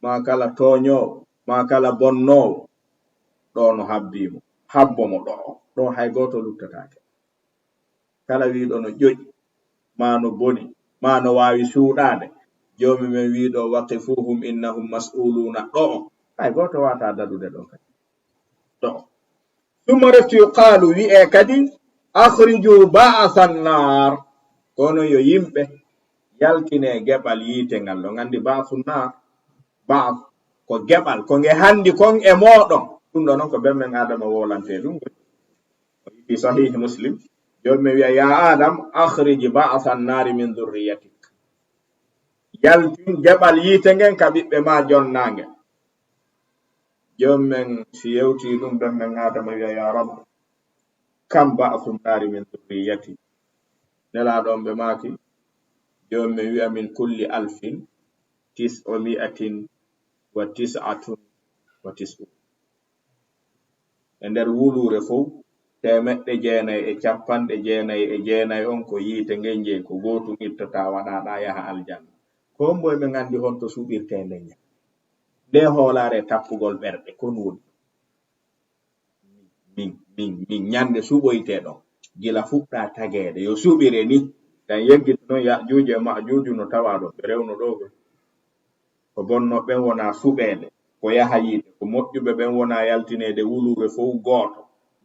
maa kala tooñoowo, maa kala bonnoowo, ɗoo no habbii mo. Habbo mo ɗoo. Ɗoo hay gooto luttataake. Kala wi'uɗo no ƴoƴi, maa no boni, maa no waawi suuɗaade, Joomi men wi'uɗo, "Waqifuuhum innahum mas'uuluuna," ɗoo, hay gooto waawataa daɗude ɗoo kadi. Ɗoo. Summa refti yuqaalu, wi'ee kadi, "Akhrijuu ba'san naar." Kono yo yimɓe, yaltinee geɓal yiite ngal. On anndi ba'su naar, ba'as ko geɓal, ko nge hanndi kon e mooɗon. Ɗum ɗoo non ko ben men Aadama wowlantee ɗum. Fi sahihi Muslim, Joomi men wi'a, "Yaa Aadam, akhrij ba'san naari min dhurriyyatik." Yaltin geɓal yiite ngen ka ɓiɓɓe maa jonnaange. Joomi men si yewtii ɗum, ben men Aadama wi'a, "Yaa Rabb, kam ba'su naari min dhurriyyati?" Nelaaɗo on ɓe maaki, Joomi men wi'a, "Min kulli alfin tis'umi'atin wa tis'atun wa tis'un." E nder wuluure fow, teemeɗɗe jeenay e capanɗe jeenay e jeenay on ko yiite ngen jeyi, ko gootum ittotaa waɗaa ɗaa yaha aljanna. Ko hombo e men anndi honto suɓirtee nden ɲan-, ndee hoolaare e tappugol ɓerɗe, ko ɗum woni? Min, min, min, ɲande suɓoytee ɗon, gila fuɗɗaa tageede, yo suɓire ni, tan yeggiti non Ya'juuju e Ma'juuju no tawaa ɗon, ɓe rewno ɗoo ɓe. Ko bonnooɓe ɓen wonaa suɓeede, ko yaha yiite, ko moƴƴuɓe ɓen wonaa yaltineede wuluure fow gooto,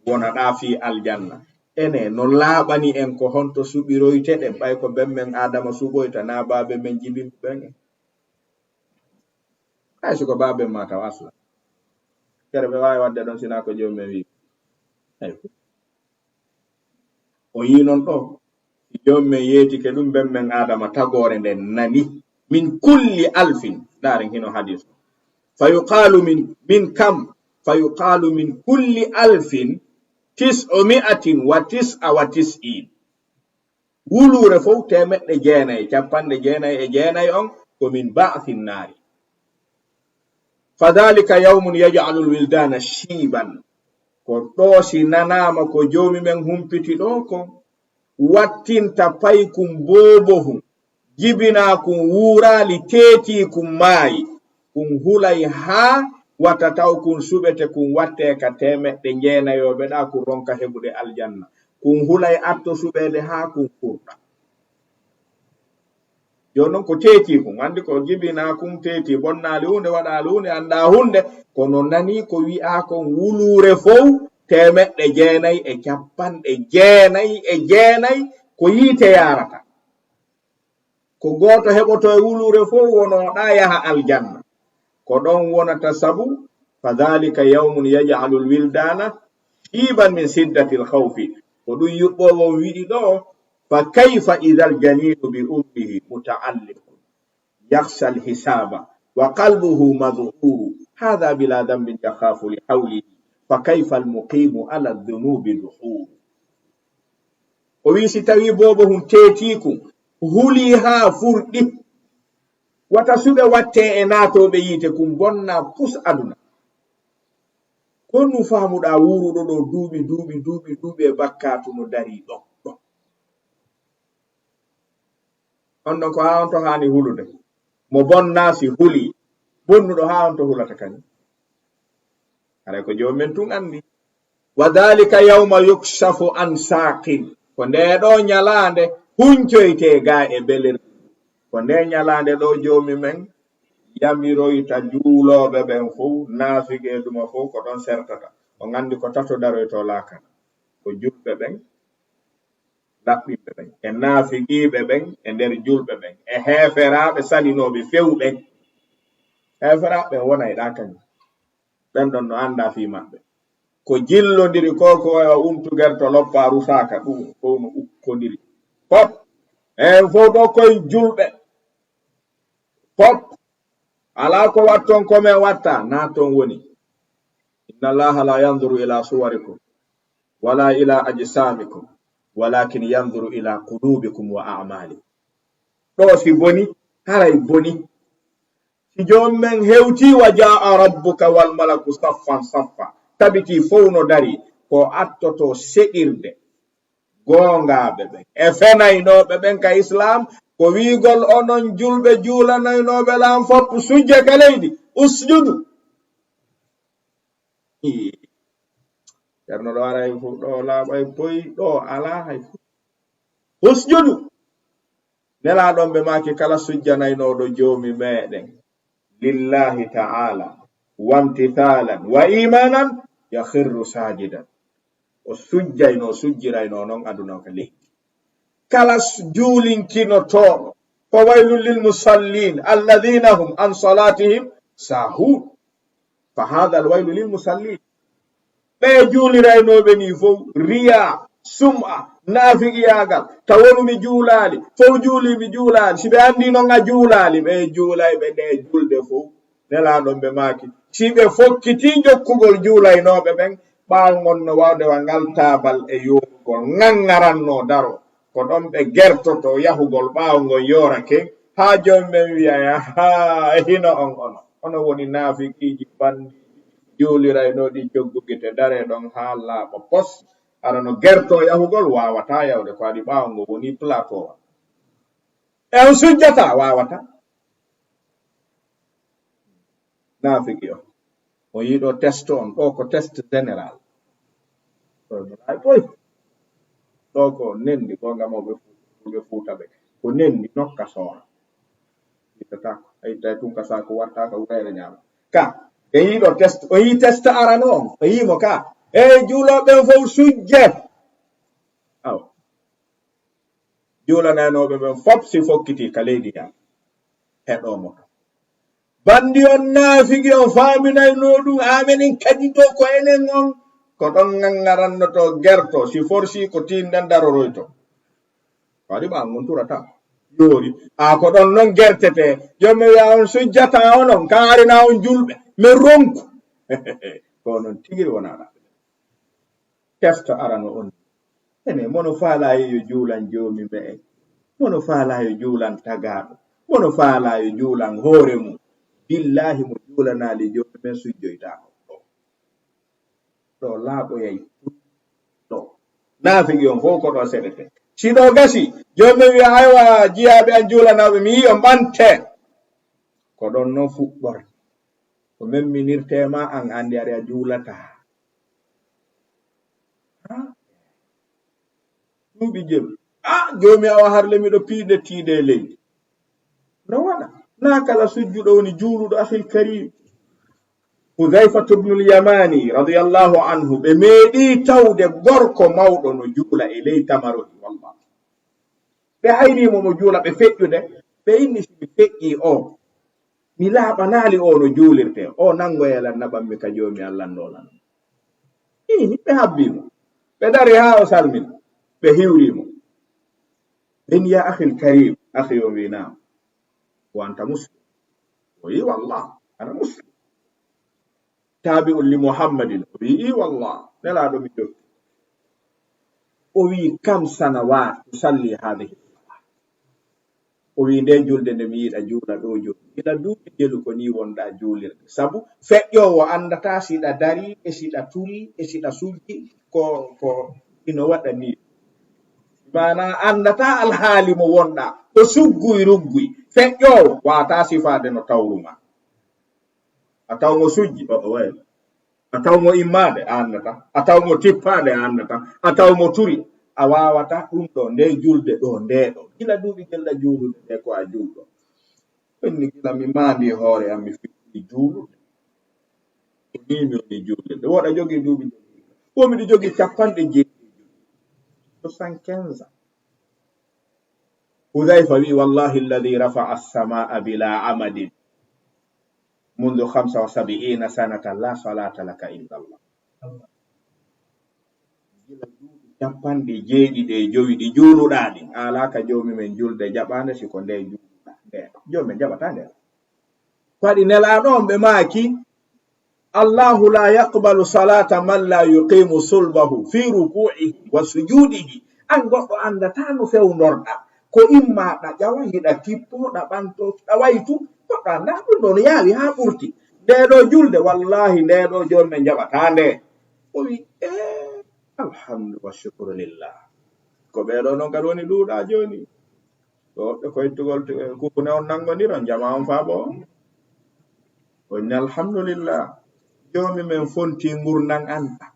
wona ɗaa fii aljanna. Enee, no laaɓani en ko honto suɓiroyteɗen, ɓay ko ben men Aadama suɓoyta, naa baabe men jibinɓe ɓen en? Hay si ko baaben maa taw asla. Kere ɓe waawi waɗde ɗon sinaa ko Joomi men wi'i. Hay. O yi'i non ɗoo, si Joomi men yeetike ɗum, ben men Aadama tagoore nden nani, "Min kulli alfin," ndaaren hino hadiis. "Fa yuqaalu min, min kam, fa yuqaalu min kulli alfin tis'umi'atin wa tis'a wa tis'iin." Wuluure fow teemeɗɗe jeenay, capanɗe jeenay e jeenay on ko min ba'sin naari. "Fa dhaalika yawmun yaj'alul wildaana shiiban." Ko ɗoo si nanaama ko Joomi men humpiti ɗoo kon, wattinta paykun boobohun, jibinaa kun wuuraali teetii kun maayi, kun hulay haa wata taw kun suɓete kun wattee ka teemeɗɗe jeenayooɓe ɗaa kun ronka heɓude aljanna. Kun hulay atto suɓeede haa kun kurɗa. Jooni non ko teetii kun, anndi ko jibinaa kun teetii, bonnaali huunde, waɗaali huunde, anndaa huunde, kono nanii ko wi'aa kon wuluure fow, teemeɗɗe jeenay e capanɗe jeenay e jeenay ko yiite yaarata. Ko gooto heɓotoo e wuluure fow wonoo ɗaa yaha aljanna. Ko ɗon wonata sabu, "Fa dhaalika yawmun yaj'alul wildaana shiiban min shiddatil khawfi." Ko ɗum yuɓɓoowo on wi'i ɗoo, "Fa kayfa idhal janiinu bi ummihi muta'alliqun yakhshal hisaaba wa qalbuhu madh'uuru. Haadha bilaa dhanbin yakhaafu li hawlihi. Fa kayfal muqiimu ala dhunuubi duhuuru." O wi'i, si tawii boobo hun teetiiku hulii haa furɗi, wata suɓe wattee e naatooɓe yiite kun bonnaa pus aduna. Ko honɗum faamuɗaa wuuruɗo ɗoo duuɓi, duuɓi, duuɓi, duuɓi e bakkaatu no darii ɗon, ɗon? On ɗon ko haa on to haani hulude. Mo bonnaa si hulii, bonnuɗo haa on to hulata kañum. Haray ko Joomi men tun anndi. "Wa dhaalika yawma yukshafu an saaqin." Ko ndee ɗoo ɲalaande huncoytee gaa e belir. Ko ndee ɲalaande ɗoo Joomi men yamiroyta juulooɓe ɓen fow, naafiqi e ɗuma fow ko ɗon sertata. On anndi ko tato daroytoo laakara. Ko julɓe ɓen, laɓɓinɓe ɓen, e naafiqiiɓe ɓen e nder julɓe ɓen, e heeferaaɓe salinooɓe few ɓen. Heeferaaɓe ɓen wonay ɗaa kañum. Ɓen ɗon no anndaa fii maɓɓe. Ko jillondiri ko, ko wayi wa untu gerto loppa rusaaka, ɗum fow no ukkondiri. Pop, en fow ɗo koye julɓe. Pop, alaa ko watton ko men watta, naa ton woni. Inna Allaha la yanzuru ila suwarikum, wala ila ajsamikum, walakin yanzuru ila qulubikum wa a'malikum. Ɗo si boni, haray boni. Si Joomi men hewtii, wa jaa'a rabbuka wal malaku saffan saffa, tabitii fow no darii, ko attoto seɗirde goongaaɓe ɓen e fenaynooɓe ɓen ka Islaam, ko wi'ugol onon julɓe juulanaynooɓe lan fow sujje ka leydi, usjudu. Ii. Ceerno ɗo aray fow, ɗo laaɓay poy, ɗo alaa hay fow. Usjudu. Nelaaɗo on ɓe maaki kala sujjanaynooɗo Joomi meɗen, lillahi ta'ala, wamtithalan wa imanan, yakhirru sajidan. O sujjayno, o sujjirayno non aduna on ka leydi. Kala s-, juulinkinotooɗo, fa waylun lil musallin, alladhina hum an salatihim sahun. Fa hadha al waylu lil musallin. Ɓe juuliraynooɓe nii fow, riyaa, sum'a, naafiqiyaagal, tawa wonu mi juulaali, fow juulii mi juulaali. Si ɓe anndii non a juulaali, ɓe juulayɓe nde julde fow. Nelaaɗo on ɓe maaki, si ɓe fokkitii jokkugol juulaynooɓe ɓen, ɓaawo ngon no waawde wa ngal taabal e yoorugol, ŋaŋŋarannoo daroo. Ko ɗon ɓe gertotoo yahugol ɓaawo ngon yoorake, haa Joomi men wi'a, haa, e hino on, onon, onon woni naafiqiiji, banndi, juuliraynooɗi coggu gite, daree ɗon haa laaɓa pos. Aɗa no gertoo yahugol, waawataa yawde, ko waɗi ɓaawo ngo woni plateau. E on sujjataa, waawataa. Naafiki on. On yiɗo test on, ɗo ko test général. Ɗo no laay ɓoy. Ɗo ko nendi, ko ngam o ɓe fu-, ɓe fuuta ɓe. Ko nendi nokka soora. Ittata ko. A ittay tun ka saako watta ka wurayre ñaama. Ka, ɓe yiɗo test, o yi test arano on, o yi mo ka. E juulooɓe ɓen fow sujje. Aw. Juulananooɓe ɓen fow si fokkiti ka leydi ñaama. Heɗo mo to. Banndi on naafiki on faaminaynoo ɗum, aamenen kadi ɗo ko enen on, ko ɗon ŋaŋŋarannotoo gertoo, si forsii ko tiinden daroroytoo. Waɗi ɓa ngon turata. Yoori. A ko ɗon non gertetee. Joomi wi'a on sujjataa onon, ka arina on julɓe. Men ronku. Ko onon tigiri wonaa ɗa. Test arano on. Ene, mono faalaa yo juulan Joomi me'en. Mono faalaa yo juulan tagaaɗo. Mono faalaa yo juulan hoore mum. Billaahi mo juulanaali Joomi men sujjoytaako ɗo. Ɗo laaɓoyay ɗo. Naafiki on fow ko ɗo seɗete. Si ɗo gasi, Joomi men wi'a, "Aywa, jiyaaɓe an juulanaaɓe, mi yi'i on ɓante." Ko ɗon non fuɗɗorte. Ko memminirtee ma an anndi ari a juulataa. Ha? Duuɓi jelu. Ah, Joomi awa harle miɗo piide tiide e leydi. No waɗa? Naa kala sujjuɗo woni juuluɗo, akhil karim. Hudhayfatu ibnul Yamani, radiyallahu anhu, ɓe meeɗi tawde gorko mawɗo no juula e ley tamarohi, wallah. Ɓe hayni mo mo juula, ɓe feƴƴude, ɓe inni, "Si mi feƴƴii o, mi laaɓanaali o no juulirtee, o nanngoyee lan naɓammi ka Joomi an lanndoo lan." Ii, ɓe habbii mo. Ɓe dari haa o salmini, ɓe hiwri mo. Ɓen, "Ya akhil karim," akhi on wi'i, "Naam." "Wa anta muslim?" O wi'i, "Wallah, ana muslim." "Tabi'un li Muhammadin?" O wi'i, "Ii, wallah, Nelaaɗo mi jokki." O wi'i, "Kam sanawat tusalli hadhihi salah?" O wi'i, "Nde julde nde mi yiɗa juula ɗo jooni, gila duuɓi jelu ko nii wonɗaa juulirde. Sabu feƴƴoowo anndataa si ɗa darii, e si ɗa turii, e si ɗa sujji, ko, ko ino waɗa nii. Maanaa anndataa alhaali mo wonɗaa, o sugguy rugguy. Feƴƴoowo waawataa sifaade no tawru maa." A taw mo sujji, o, o wayi. A taw mo immaade, a anndataa. A taw mo tippaade, a anndataa. A taw mo turi, a waawataa. Ɗum ɗo, nde julde ɗo, nde ɗo. Gila duuɓi gelɗa juulude, nde ko a juulɗo. Min ni gila mi maandi hoore am, mi fuɗɗi juulude. Ko nii mi woni juulirde. Woɗa jogii duuɓi jogiiɗo. Wo miɗo jogii capanɗe jeeɗiɗi. Soixante-quinze ans. Hudayfa wi'i, "Wallahi alladhi rafa'a as-samaa bila amadin." منذ خمسة وسبعين سنة لا صلاة لك عند الله. Gila duuɓi capanɗe jeeɗiɗi e jowi ɗi juuluɗaa ɗin, a alaa ka Joomi men julde jaɓaande si ko nde juuluɗaa nde. Joomi men jaɓataa nde. Ko waɗi Nelaaɗo on ɓe maaki, الله لا يقبل صلاة من لا يقيم صلبه في ركوعه وسجوده. An goɗɗo anndataa no fewndorɗaa. Ko imma ɗa ƴawa, hiɗa kippoo, ɗa ɓantoo, ɗa waytu. Goɗɗo anndaa ɗun ɗoo no yaawi haa ɓurti. Ndee ɗoo julde, wallaahi, ndee ɗoo Joomi men jaɓataa nde. O wi'i, ee, alhamdu wa shukru lillah. Ko ɓee ɗoo non kadi woni ɗuuɗaa jooni. Ko woɓɓe koytugol kuune on nanngondiron, jamaa on faabo on. O inni, alhamdulillah, Joomi men fontii ngurndan an ɗan.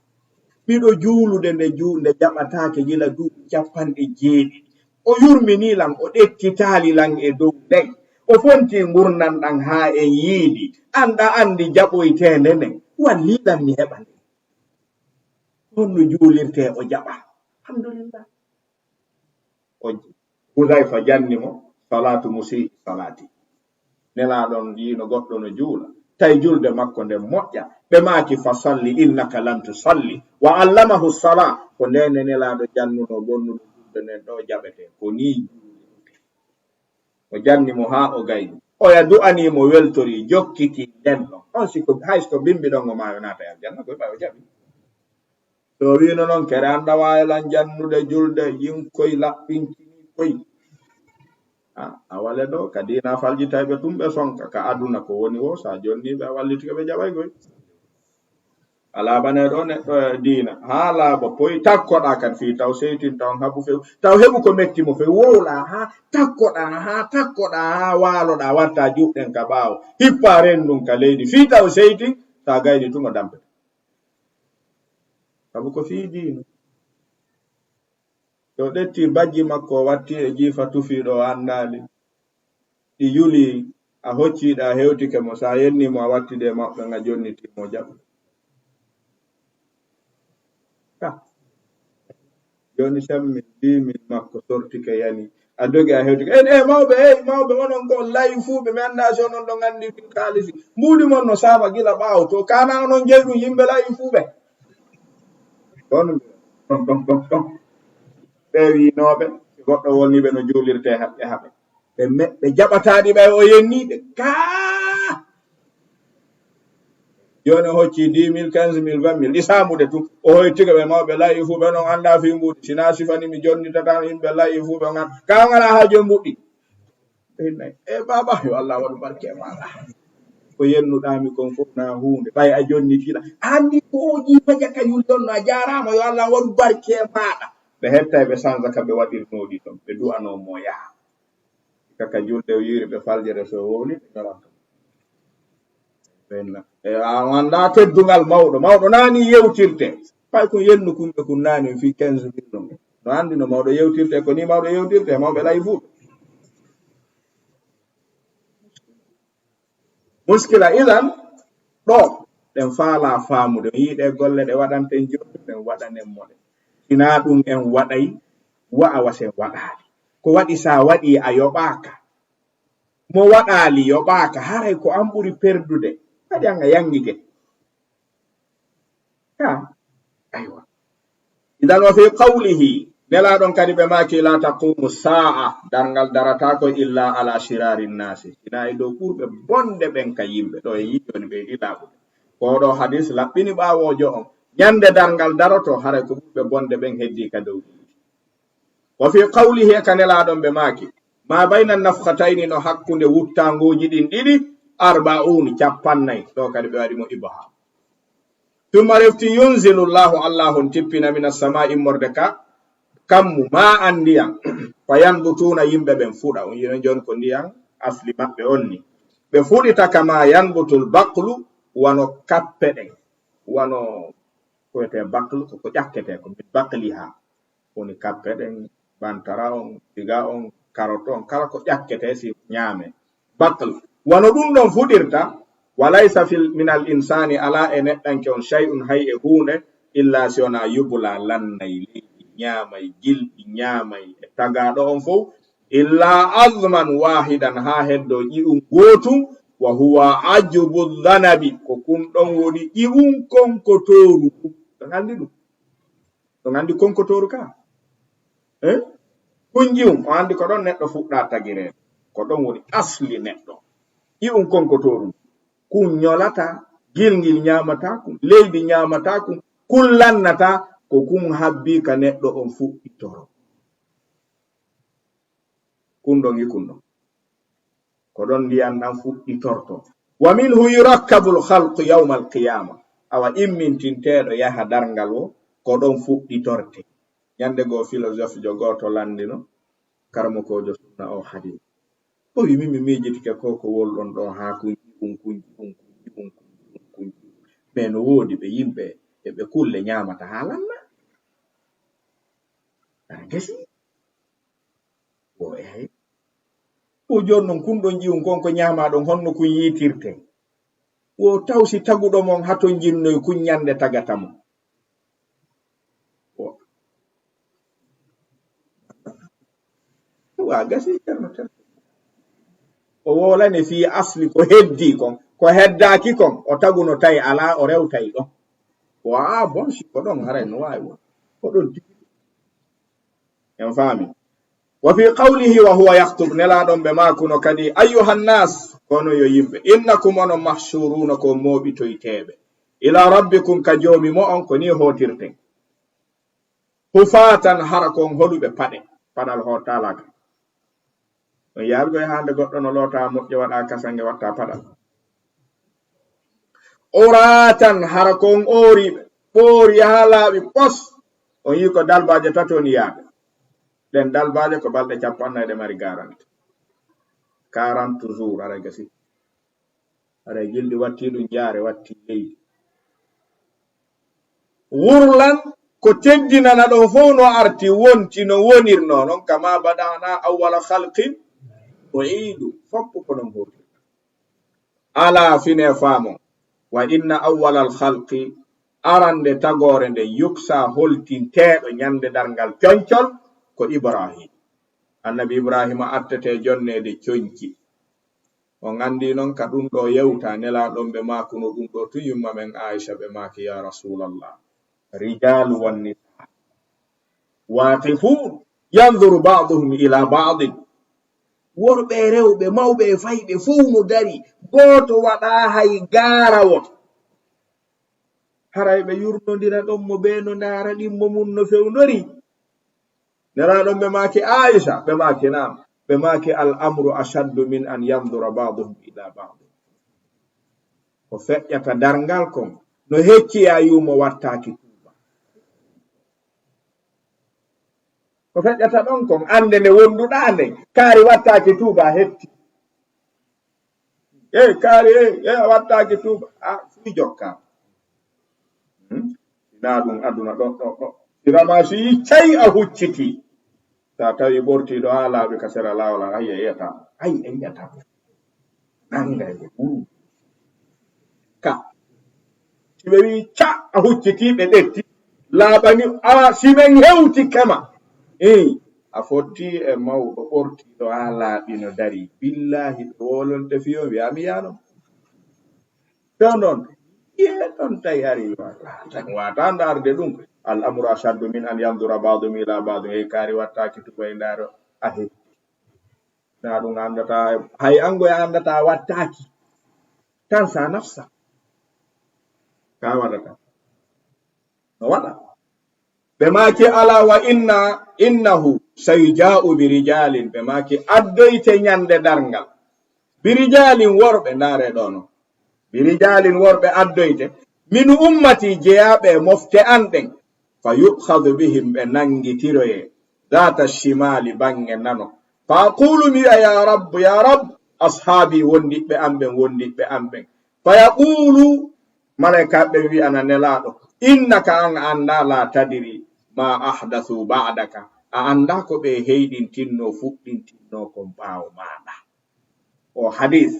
Miɗo juulude nde ju-, nde jaɓataake gila duuɓi capanɗe jeeɗiɗi. O yurminii lan, o ɗettitaali lan e dow nden. O fontii ngurndan ɗan haa en yiidi. An ɗa anndi jaɓoyteende nden. Wallii lan mi heɓa nde. Honno juulirtee o jaɓa? Alhamdulillah. O, Huzayfa janni mo, salaatu musii salaati. Nelaaɗo on yiino goɗɗo no juula, tawi julde makko nden moƴƴa. Ɓe maaki, fa salli innaka lam tusalli. Wa allamahu salaa. Ko ndeen Nelaaɗo jannunoo bonnuɗo julde nden ɗoo jaɓetee. Ko nii juulirtee. O janni mo haa o gayni. Oya du'anii mo weltorii, jokkitii nden ɗon. On si ko, hay si ko bimbi ɗon o maayo naata e aljanna, koy ɓay o jaɓi. So o wiino non, kere an ɗa waawi lan jannude julde, yin koy laɓɓinkinii koy. A, a wale ɗoo, ka diina faljitayɓe tun ɓe sonka, ka aduna ko woni woo, sa jonnii ɓe a wallitike ɓe jaɓay koy. Alaa bane ɗoo neɗɗo e diina, haa laaɓa poy, takkoɗaa kan fii taw seytin, taw habu few, taw heɓu ko metti mo few, wowlaa haa takkoɗaa, haa takkoɗaa, haa waaloɗaa, wattaa juuɗɗen ka ɓaawo, hippaa renndun ka leydi, fii taw seytin, sa gayni tun o dampete. Sabu ko fii diina. Yo ƴetti bajji makko, o watti e jiifa tufiiɗo, o anndaali. Ɗi yuli, a hocci ɗi, a hewtike mo, sa yenni mo, a watti ɗi e maɓɓe, nga jonniti mo jaɓu. Ka. Jooni semmin, dix mille makko sortike yani. A dogi, a hewtike. En, eh, mawɓe, eh, mawɓe, onon ko on layi fuu ɓe, mi anndaa si onon ɗon anndi fii kaalisi. Mbuuɗi mon no saama gila ɓaawo. To kaana onon jeyi ɗum yimɓe layi fuu ɓe. Ɗon, ɗon, ɗon, ɗon, ɗon. Ɓe wiinooɓe, si goɗɗo wonii ɓe no juulirtee haɓɓe haɓe. Ɓe me-, ɓe jaɓataa ɗi ɓay o yennii ɓe. Kaa! Jooni o hocci dix mille, quinze mille, vingt mille. Ɗi saamude tun. O hoytike ɓe mawɓe layi fuu ɓe non anndaa fii mbuuɗi. Si naa sifani mi jonnitata yimɓe layi fuu ɓe on an. Kaa on alaa haaju e mbuuɗi. Ɓe innay, "Eh, baaba, yo Allah waɗu barke e maaɗa. Ko yennuɗaa mi kon fof naa huunde. Ɓay a jonnitiiɗaa." A anndi ko o jiifa jaka yul ɗon no a jaaraama, yo Allah waɗu barke e maaɗa. Ɓe hettay ɓe sanza ka ɓe waɗirnoo ɗi ɗon. Ɓe du'anoo mo yaha. Kaka julde o yiiri ɓe faljere so wowli, ɓe ñoranta. Ɓenna. E, a anndaa teddungal mawɗo. Mawɗo naani yewtirte. Fay kun yennu kun ɓe kun naani fii quinze mille ɗum. No anndi no mawɗo yewtirte, ko ni mawɗo yewtirte, mawɓe layi fuu. Muskila idan, ɗo, ɗen faalaa faamude. On yi'i ɗe golle ɗe waɗanten jooni, ɗen waɗanen mo ɗe. Sinaa ɗum en waɗay, wa'a wa sen waɗaali. Ko waɗi sa waɗi a yoɓaaka. Mo waɗaali yoɓaaka, haray ko an ɓuri perdude. Kadi an a yangike. Ha, aywa. Idan wa fi qawlihi, Nelaaɗo on kadi ɓe maaki, "La taqumu sa'a, darngal darataako illa ala shirari nnasi, sinaa e dow ɓurɓe bonde ɓen ka yimɓe." Ɗo e yiɗi woni ɓe yiɗi laaɓude. Ko ɗo hadis laɓɓini ɓaawoojo on. Ñande darngal daroto, haray ko ɓurɓe bonde ɓen heddii ka dow. Wa fi qawlihi, e ka Nelaaɗo on ɓe maaki, "Ma bayna nafkhatayni", no hakkunde wuttaangooji ɗin ɗiɗi, "arba'un", cappannayi. Ɗo kadi ɓe waɗi mo ibham. Tumma refti, "Yunzilu Llahu", Allahu on tippina, "mina samaa'i", immorde ka kammu, "ma an", ndiyan, "fa yanbutuna", yimɓe ɓen fuɗa. On yi'ay jooni ko ndiyan asli maɓɓe on ni. Ɓe fuɗita, "kama yanbutul baqlu", wano kappe ɗen, wano ko wiyetee baqlu, ko ko ƴakketee ko min baqliha. Woni kappe ɗen, bantara on, tiga on, karot on, kala ko ƴakketee si ñaame. Bakl. Wano ɗum ɗon fuɗirta, wa laysa fil, minal insaani, alaa e neɗɗanke on, shay'un, hay e huunde, illa si wonaa yubla, lannay leydi, ñaamay gilɗi, ñaamay e tagaaɗo on fow, illa azman waahidan, haa heddoo ƴi'un gootun, Wa huwa ajubu dhanabi, ko kun ɗon woni ƴi'un konkotooru. On anndi ɗum? On anndi konkotooru ka? Eh? Kun ƴi'un, on anndi ko ɗon neɗɗo fuɗɗa tagireede. Ko ɗon woni asli neɗɗo. Ƴi'un konkotooru. Kun ñolataa, gilŋil ñaamataa kun, leydi ñaamataa kun, kun lannataa, ko kun habbii ka neɗɗo on fuɗɗitoro. Kun ɗon e kun ɗon. Ko ɗon ndiyan ɗan fuɗɗitortoo. Wa minhu yurakkabul khalqu yawmal qiyama. Awa immintinteeɗo yaha darngal wo, ko ɗon fuɗɗitortee. Ñande goo filosofjo gooto lanndino, karamokoojo sunna o hadis. O wi, "Min mi miijitike ko ko wolɗon ɗoo haa kunji kun, kunji kun, kunji kun, kunji kun, kunji kun. Mais no woodi ɓe yimɓe e ɓe kulle ñaamata haa lanna." Ana gasi. O eey. O jooni non kun ɗon ƴi'un kon ko ñaamaa ɗon, honno kun yiitirtee? Wo taw si taguɗo mon hatonjinnoy kun ñande tagata mo. O, wa gasi Ceerno Tel. O wolane fii asli ko heddii kon, ko heddaaki kon, o taguno tawi alaa, o rewtay ɗon. Wa bon, si ko ɗon haray no waawi won. Ko ɗon tigi. En faami. Wa fi qawlihi wa huwa yakhtub, Nelaaɗo on ɓe maakuno kadi, "Ayyuhan nas, kono yo yimɓe, innakum onon mahshuruna ko mooɓitoyteeɓe, ila rabbikum ka Joomi mo'on, ko nii hootirten. Hufatan, hara kon holuɓe paɗe, paɗal hootaalaaka." On yaawi koy hande goɗɗo no loota moƴƴo waɗa kasange watta paɗal. Uratan, hara kon ooriɓe, ɓoori haa laaɓi pos. On yii ko dalbaaje tati woni yaade. Ɗen dalbaaje ko balɗe capanɗe nayi ɗe mari garanti. Quarante jours ara gasi. Aray gilɗi watti ɗum jaare, watti leydi. Wurlan ko teddinana ɗon fow no arti, wonti no wonirnoo non, kama bada'na awwala khalqin u'idu, foppu ko non hootirta. Alaa fine faamo, wa inna awwalal khalqi, arande tagoore nden, yuksa holtinteeɗo ñande darngal concol ko Ibrahim. Annabi Ibrahima attete jonneede conci. On anndi non ka ɗum ɗoo yewta, Nelaaɗo on ɓe maakuno ɗum ɗoo tun yumma men Aisha, ɓe maaki, "Ya Rasulallah, rijalu wan nisa waqifun yanzuru ba'duhum ila ba'din." Worɓe e rewɓe, mawɓe e fayɓe, fow no dari, gooto waɗaa hay gaarawol. Haray ɓe yurnondira ɗon mo bee no ndaara ɗimmo mum no fewndori. Nelaaɗo ɓe maaki Aisha, ɓe maaki naam, ɓe maaki al amru ashaddu min an yanzura ba'duhum ila ba'd. Ko feƴƴata darngal kon no hecci ya yuumo wattaaki tuuba. Ko feƴƴata ɗon kon, annde nde wonduɗaa nden, kaari wattaaki tuuba hetti. Ey, kaari, ey, ey, a wattaaki tuuba. A, fii jokka. Hmm? Naa ɗum aduna ɗo, ɗo, ɗo. Sirama si yi cay a hucciti. Sa tawi ɓorti ɗo haa laaɓi ka sera laawol, a, ay, a yi'ata. Ay, a yi'ata. Nangay ɓe ɓuru. Ka. Si ɓe wi'i ca, a hucciti, ɓe ɗetti. Laaɓani, a, si men hewti kema. Ey, a fotti e mawɗo ɓortiiɗo haa laaɓi no dari. Billaahi, ɓe wolonte fiyo, wi'a mi yaano. Ɗon ɗon, ƴee ɗon tawi ari, wata, wata ndaarde ɗum. Al amru ashaddu min an yanzura ba'duhum ila ba'din. Hey, kaari wattaaki tubay ndaaro, a hetti. Na ɗum anndata, hay anngoya anndata wattaaki. Tan sa nafsa. Ka waɗata. No waɗa. Ɓe maaki, "Ala wa inna, innahu sayuja'u bi rijalin." Ɓe maaki, "Addoyte ñande darngal. Bi rijalin worɓe, ndaare ɗo no. Bi rijalin worɓe addoyte. Min ummati jeyaaɓe e mofte an ɗen. Fa yu'khadhu bihim ɓe nangitiroye. Zata shimali bange nano. Fa aqulu mi wi'a, ya Rabb, ya Rabb, ashaabi wondiɓɓe an ɓen, wondiɓɓe an ɓen. Fa yaqulu Malaykaaɓe ɓen wi'ana Nelaaɗo, "Innaka an anndaa, laa tadiri maa ahdasu ba'daka." A anndaa ko ɓe heyɗintinno, fuɗɗintinno kon ɓaawo maaɗa. O hadis,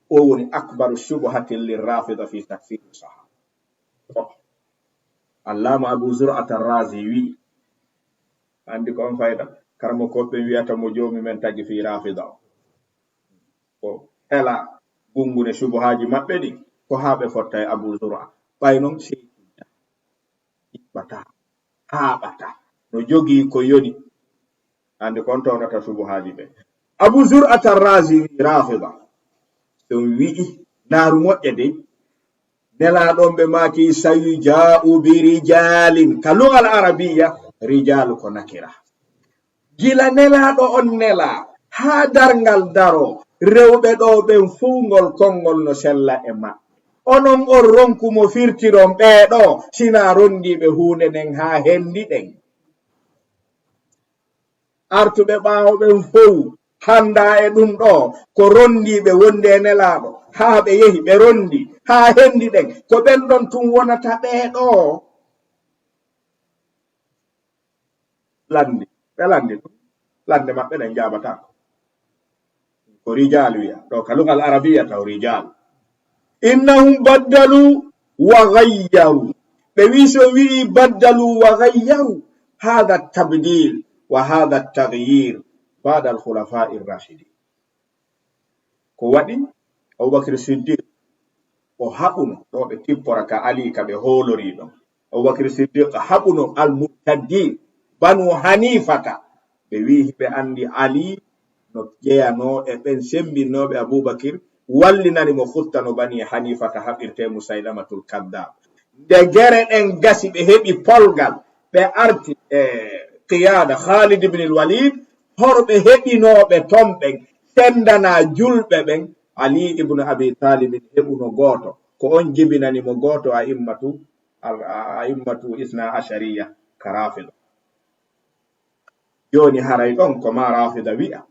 o woni akbaru shubhatin lirrafida fi takfiri sahaba. Allaama Abu Zur'at Ar-Razi wi'i, anndi ko on fayda, karamokooɓe ɓen wi'ata mo joomi men tagi fi rafida o. Ko hela ɓunngune subuhaaji maɓɓe ɗin, ko haa ɓe fotta e Abu Zur'a. Ɓay non sey ɗiɓɓataa, haaɓataa, no jogii ko yoni. Hande kon townata subuhaaji ɓe. Abu Zur'ata Razi wi'i Rafida, so wi'i, ndaaru moƴƴa dey, Nelaaɗo on ɓe maaki, "Sayujaa'u bi rijaalin." Ka lugal arabiya, rijaalu ko nakira. Gila Nelaaɗo on nelaa, haa darngal daroo, rewɓe ɗoo ɓen fuu ngol konngol no sella e maɓɓe. Onon on ronku mo firtiron ɓee ɗoo, sinaa rondiiɓe huunde nden haa hendi ɗen. Artuɓe ɓaawo ɓen fow hanndaa e ɗun ɗoo, ko rondiiɓe wonde e Nelaaɗo, haa ɓe yehi, ɓe rondi, haa hendi ɗen, ko ɓen ɗon tun wonata ɓee ɗoo. Lanndi, ɓe lanndi ɗun, lannde maɓɓe ɗen jaabataako. Ko rijaal wi'a, ɗoo ka lugal arabiya taw rijaal. "Innahum baddalu wa ghayyaru." Ɓe wi'i, si o wi'i baddalu wa ghayyaru, haadha tabdil wa haadha taghyir ba'da al khulafa'i rashidin. Ko waɗi Abubakar Siddiq, o haɓuno ɗoo ɓe tippora ka Ali ka ɓe hoolorii ɗon. Abubakar Siddiq haɓuno al murtaddin, Banu Hanifata, ɓe wi'i hiɓe anndi Ali no jeyanoo e ɓen sembinnooɓe Abubakir, wallinani mo futtano Bani Hanifata haɓirtee Musaylamatul Kaddaab. Nde gere ɗen gasi, ɓe heɓi polgal, ɓe arti e qiyaada Khalid ibn al-Walid, horɓe heɓinooɓe ton ɓen, sendanaa julɓe ɓen, Ali ibn Abi Talib heɓuno gooto, ko on jibinani mo gooto a immatu, al-, a immatu isna ashariya ka Rafida. Jooni haray ɗon ko maa Rafida wi'a.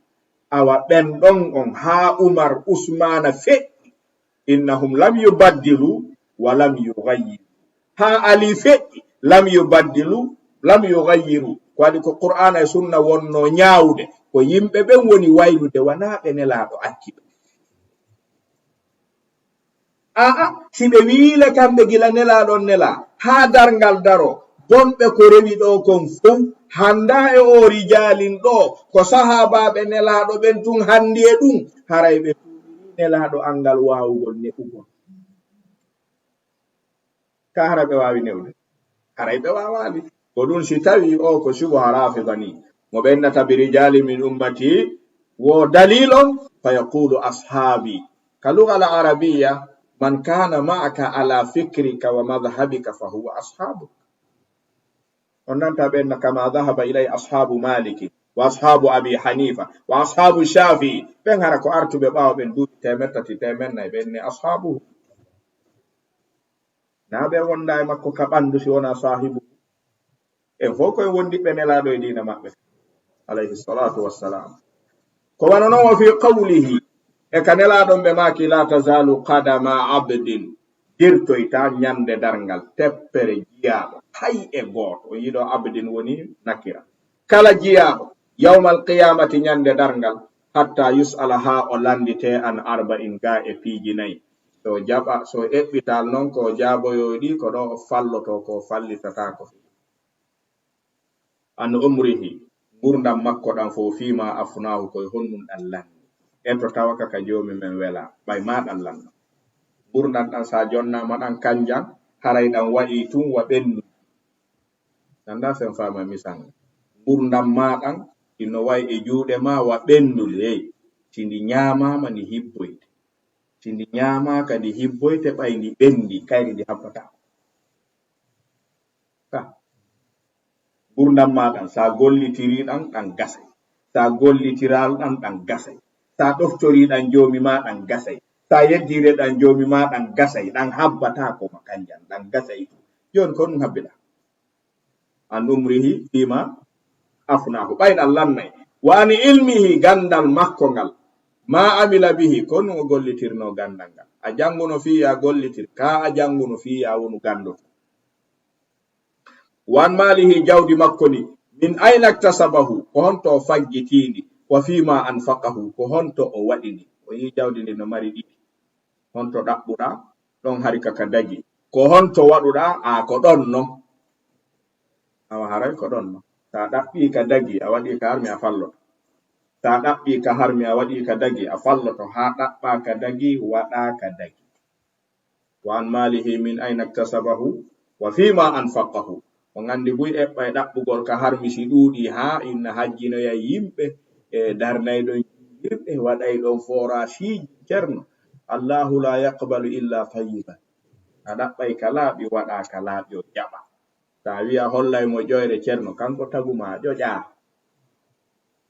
Awa ɓen ɗon on haa Umar Usmaana feƴƴi. Innahum lam yubaddilu wa lam yughayyiru. Haa Ali feƴƴi, lam yubaddilu, lam yughayyiru. Ko waɗi ko Qur'aana e Sunna wonno ñaawude. Ko yimɓe ɓen woni waylude, wanaa ɓe Nelaaɗo acci ɓe. Aa, si ɓe wi'ii le kamɓe gila Nelaaɗo on nelaa, haa darngal daroo, bonɓe ko rewi ɗoo kon fow, hanndaa e oo rijaalin ɗoo, ko sahaabaaɓe Nelaaɗo ɓen tun hanndi e ɗun, haray ɓe tuumirii Nelaaɗo anngal waawugol ne'ugol. Ka hara ɓe waawi ne'ude? Haray ɓe waawaali. Ko ɗun si tawii oo ko subuha Raafida nii, mo ɓennata bi rijaali min ummati, wo dalil on, fa yaqulu ashaabi. Ka lugal arabiya, man kana ma'aka ala fikrika wa madhhabika fa huwa ashaabuk. On nanta ɓen kama dhahaba ilay ashaabu Maliki, wa ashaabu Abi Hanifa, wa ashaabu Shafi'i. Ɓen hara ko artuɓe ɓaawo ɓen duuɓi teemeɗɗe tati, teemeɗɗe nay, ɓen ne ashaabu. Naa ɓe wonda e makko ka ɓandu si wonaa saahibu. En fow ko en wondiɓɓe Nelaaɗo e diina maɓɓe, alayhi salatu wassalam. Ko wano non wa fi qawlihi, e ka Nelaaɗo on ɓe maaki, "La tazalu qadama abdin," dirtoyta ñande darngal, teppere jiyaaɗo, hay e gooto. O yiɗo abdin woni nakira. Kala jiyaaɗo, yawmal qiyamati ñande darngal, hatta yus'ala haa o landite an arba'in ga e piiji nay. So jaɓa, so eɓɓital non ko jaaboyoy ɗi, ko ɗo o falloto, ko fallitata ko. An umrihi, ngurndan makko ɗan fow, fima afnahu, koy honnun ɗan lanni. En to tawaka ka Joomi men wela, ɓay ma ɗan lanno. Ngurndan ɗan sa jonnaama ɗan kanjan, haray ɗan waɗi tun wa ɓennu. Nanda sen fama misan. Ngurndan ma ɗan, ino way e juuɗe ma wa ɓennuli, hey. Si ndi ñaamaama, ndi hibboyte. Si ndi ñaamaaka, ndi hibboyte, ɓay ndi ɓendi, kayri ndi habbata. Ka. Ngurndan ma ɗan, sa gollitiri ɗan, ɗan gasay. Sa gollitiral ɗan, ɗan gasay. Sa ɗoftori ɗan Joomi ma, ɗan gasay. Sa yeddire ɗan Joomi ma, ɗan gasay. Ɗan habbata ko ma kanjan, ɗan gasay. Joni ko ɗun habbita. An umrihi fima afnahu. Ɓay ɗan lannay. Wa an ilmihi, gandal makko ngal. Ma amila bihi, ko ɗun o gollitirno gandal ngal. A janguno fii a gollitir, ka a janguno fii a wonu ganduɗo. Wa an malihi, jawdi makko ndin. Min ayna iktasabahu, ko honto o faggitindi. Wa fima anfaqahu, ko honto o waɗindi. O yi jawdi ndin no mari ɗiɗi. Honto ɗaɓɓuɗaa? Ɗon hari ka ka dagi. Ko honto waɗuɗaa? Aa, ko ɗon non. Awa haray ko ɗon non. Sa ɗaɓɓii ka dagi, a waɗii ka armi, a falloto. Sa ɗaɓɓii ka harmi, a waɗii ka dagi, a falloto haa ɗaɓɓaa ka dagi, waɗaa ka dagi. Wa an maalihi min ayna iktasabahu wa fiima anfaqahu. On anndi buy eɓɓay ɗaɓɓugol ka harmi si ɗuuɗii haa inna hajjinoyay yimɓe, e darnayɗon juulirɗe, waɗayɗon forasiiji, Ceerno. Allaahu laa yaqbalu illaa tayyiban. A ɗaɓɓay ka laaɓi, waɗaa ka laaɓi, o jaɓa. Sa wi'a hollay mo ƴoyre, Ceerno, kanko tagu ma a ƴoƴaa.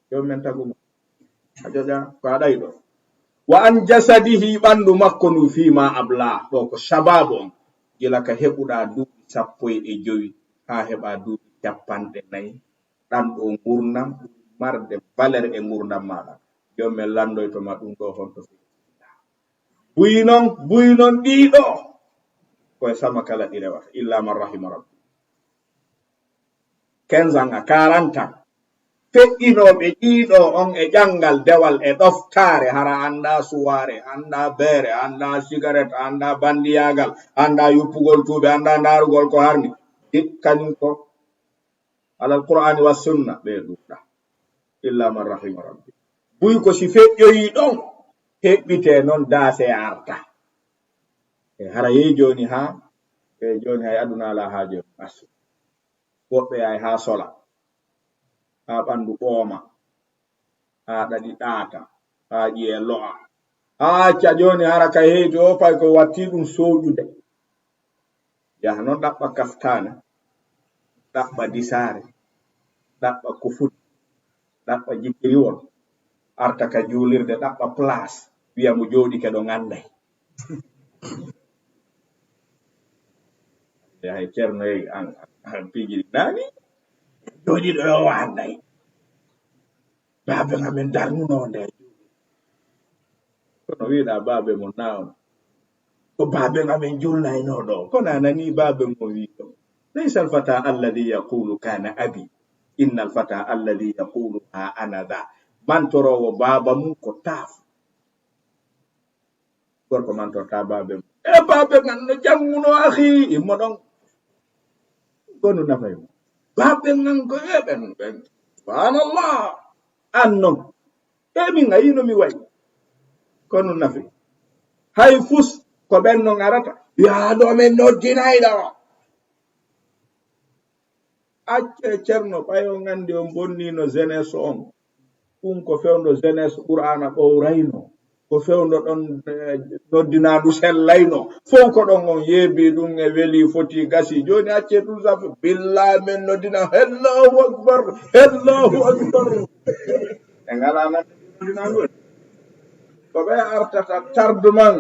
Joom men tagu ma a ƴoƴaa, ko a ɗayɗo. Wa an jasadihi, ɓanndu makko ndu, fiima abla, ɗo ko sababu on, gila ka heɓuɗaa duuɓi sappo e jowi haa heɓaa duuɓi cappanɗe nayi, ɗan ɗo ngurndan ɓuri marde valeur e ngurndan maaɗa. Joom men lanndoyto ma ɗum ɗo honto fii. Buy non, buy non ɗiɗo. Ko e sama kala ɗi rewata, illa man rahima rabbi. Quinze ans à quarante ans. Feƴƴinooɓe ɗiɗo on e ƴanngal dewal e ɗoftaare, hara anndaa suwaare, anndaa beere, anndaa sigaret, anndaa banndiyaagal, anndaa yuppugol tuuɓe, anndaa ndaarugol ko harmi. Dikkanin ko alal Qur'aani wa sunna, ɓe ɗuuɗa. Illa man rahima rabbi. Buy ko si feƴƴoyii ɗon, heɓɓitee non daasee arta. E hara yehi jooni haa, e jooni hay aduna alaa haaje asu. Woɓɓe yahay haa sola, haa ɓanndu ɓooma, haa ɗaɗi ɗaata, haa ƴi'e lo'a. Haa acca jooni hara ka heyti o pay ko watti ɗum sooƴude. Yaha non ɗaɓɓa kaftaane, ɗaɓɓa disaare, ɗaɓɓa kufuni, ɗaɓɓa jikkiriwol, arta ka juulirde, ɗaɓɓa place, wi'a mo jooɗike ɗo ngannday. Yahay Ceerno, hey, an, an, an piji naani, jooɗiɗo yo ngannday. Baaben amen darnuno nde. Kono wiɗa baabe mon na on. Ko baaben amen julnaynoo ɗo. Kono a nanii baaben mon wii ɗo. Laysa alfata alladhi yaqulu kana abi. Inna alfata alladhi yaqulu ha ana dha. Mantoroowo baaba mum ko taaf. Gorko mantorta baabe mum. E baabe ngan no jannguno akhi, immo ɗon. Ko no nafay mo. Baabe ngan ko e ɓen, ɓen. Subhanallah. An non. E min a yino mi wayi. Ko no nafi. Hay fus ko ɓen non arata. Yaa ɗo men noddinay ɗo. Accee Ceerno, ɓay on anndi on bonniino jeunesse on. Ɗum ko fewndo jeunesse Qur'aana ɓowrayno. Ko fewndo ɗon, eh, noddinaandu sellayno. Fow ko ɗon on yeebii ɗum e welii fotii gasii. Jooni accee ɗum sabu. Billaahi men noddina. Allahu Akbar. Allahu Akbar. Ɓe ngalaa nan noddinaandu en. Ko ɓe artata tarduman.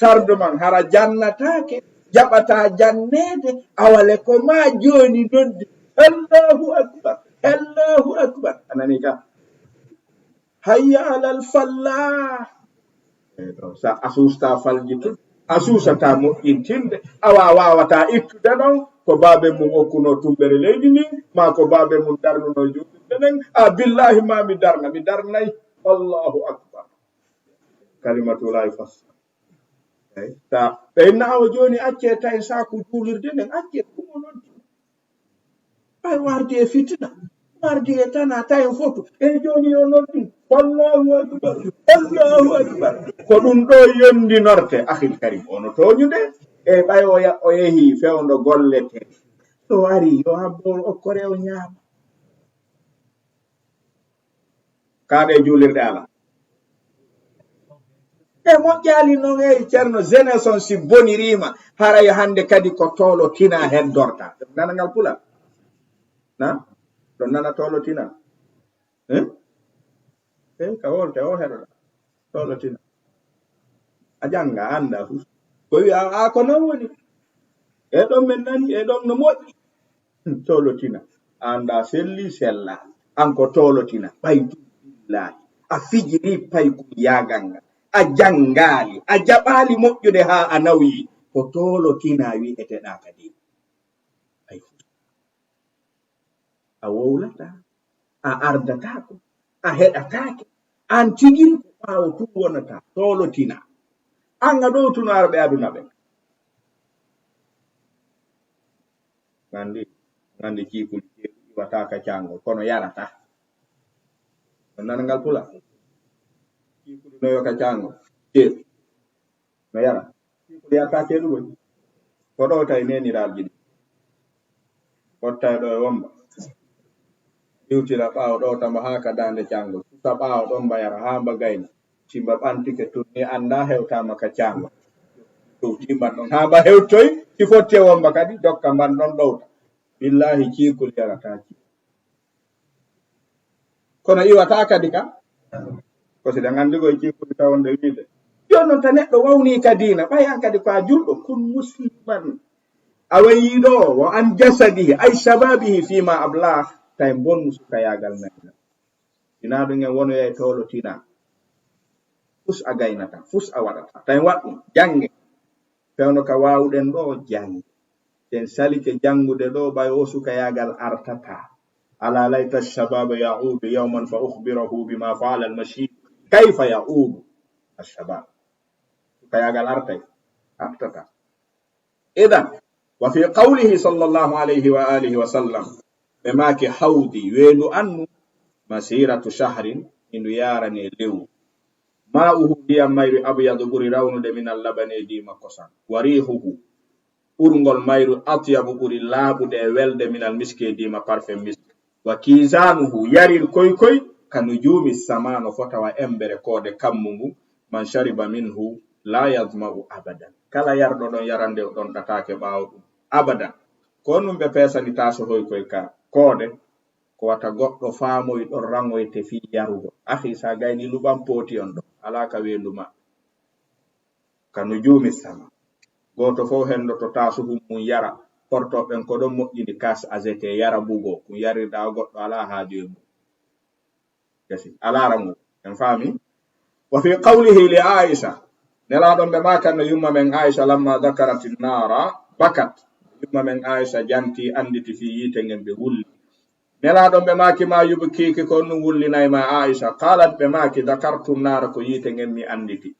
Tarduman hara jannataake, jaɓataa janneede, awale ko maa jooni noddi, Allahu Akbar, Allahu Akbar. A nanii ka? Hayya alal fallah. Eh, ɗo, sa a suustaa falji tun, a suusataa moƴƴintinde, awa a waawataa ittude non ko baabe mum okkunoo tumbere leydi ndin, maa ko baabe mum darnunoo juulirde nden. A billahi ma mi darna, mi darnay. Allahu Akbar. Kalimatullahi fas. Eyi, ta, ɓe inna awa jooni accee tawi saaku juulirde nden, accee ɗum o noddi. Ɓay wardi e fitina, wardi e tana, tawi fotu. Eyi jooni yo noddi. Allahu Akbar, Allahu Akbar. Ko ɗum ɗo yondinorte, akhil karim, ono tooñude. E ɓay o ya-, o yehi fewndo gollete. So ari, yo habbo okkore o ñaama. Kaa ɗe juulirɗe alaa. E moƴƴaali non, e Ceerno, jeunesse on si boniriima, haray hannde kadi ko toolo tina heddorta. Nana ngal pulal? Na? Ɗon nana toolo tina? Eh? Eh, ka wolte o heɗoɗa. Toolo tina. A jannga, a annda fu. Ko wi'a, a, ko non woni. E ɗon men nani, e ɗon no moƴƴi. Toolotina. A annda selli, sella. An ko toolotina. Ɓay tun, billahi. A fijiri paykun yaagal ngal. A janngaali. A jaɓaali moƴƴude haa a nawyi. Ko toolotina wi'eteɗaa kadi. Ay. A wowlataa, a ardataako, a heɗataake. An tigi ko ɓaawo tun wonataa, toolotinaa. An a ɗowtuno arɓe aduna ɓen. Nganndi, nganndi ciikuli ceeɗu iwataa ka caangol, kono yarataa. On nana ngal pula? Kiikuli no yo ka caango. Ceeɗu. No yara. Kiikuli yarata ceeɗu koy. Ko ɗowta e neeniraaji ɗin. Fotta e ɗo e womba. Iwtira ɓaawo ɗowta mba haa ka daande caango. Susa ɓaawo ɗon mba yara haa mba gayna. Si mba ɓantike tun ni anndaa hewtaama ka caango. Ɗowti mban ɗon haa mba hewtoy. Si fotti e womba kadi jokka mban ɗon ɗowta. Billaahi kiikuli yarataa ci. Kono iwataa kadi ka. Ko si ɗen anndi koye kiikuli tawon ɗe wiide. Jooni non ta neɗɗo wawnii ka diina, ɓay an kadi ko a julɗo, kun musliman. A wayii ɗo, wa an jasadihi, ay shababihi fima ablah, tawi bonnu sukayaagal men ngal. Ina ɗum en wonoyay tolotina. Fus a gaynata, fus a waɗata. Tawi waɗ ɗum, jannge. Fewndo ka waawuɗen ɗo, jannge. Sen salike janngude ɗo, ɓay o sukayaagal artata. Ala layta shababa ya'udu yawman fa ukhbirahu bima fa'ala al-mashib. Kayfa ya'udu ash-shabab? Sukayaagal artay? Artata. Idan, wa fi qawlihi sallallahu alayhi wa alihi wa sallam, ɓe maaki hawdi, weendu annu, masiratu shahrin, hindu yaarane lewru. Ma'uhu, ndiyam mayru, abyadu, ɓuri rawnude, minal labani, e diima kosan. Wa rihuhu, ɓurngol mayru, atyabu, ɓuri laaɓude e welde, minal miski, e diima parfum misk. Wa kizanuhu, yarir koy koy, ka nujumi sama, no fota wa embere koode kammu ngu, man shariba minhu la yadma'u abadan. Kala yarɗo ɗon yarande o ɗonɗataake ɓaawo ɗum abadan. Ko honɗum ɓe peesani taasohoy koy ka koode? Ko wata goɗɗo faamoy ɗon raŋoyte fii yarugol. Akhi, sa gayni luɓan pooti on ɗon, alaa ka weendu maɓɓe. Ka nujumi sama. Gooto fow hendoto taasuhun mun yara. Porto ɓen ko ɗon moƴƴini kas azete yara bugo. Kun yarirɗaa o goɗɗo alaa haaju e mun. Gasi. Alaa raŋo. En faami? Wa fi qawlihi li Aisha. Nelaaɗo ɓe maakan no yumma men Aisha lamma dhakaratin nara bakat. Yumma men Aisha janti anditi fii yiite ngen ɓe wulli. Nelaaɗo ɓe maaki ma yubkiiki ko ɗum wullinay ma Aisha. Qalat ɓe maaki dhakartu nara ko yiite ngen mi anditi.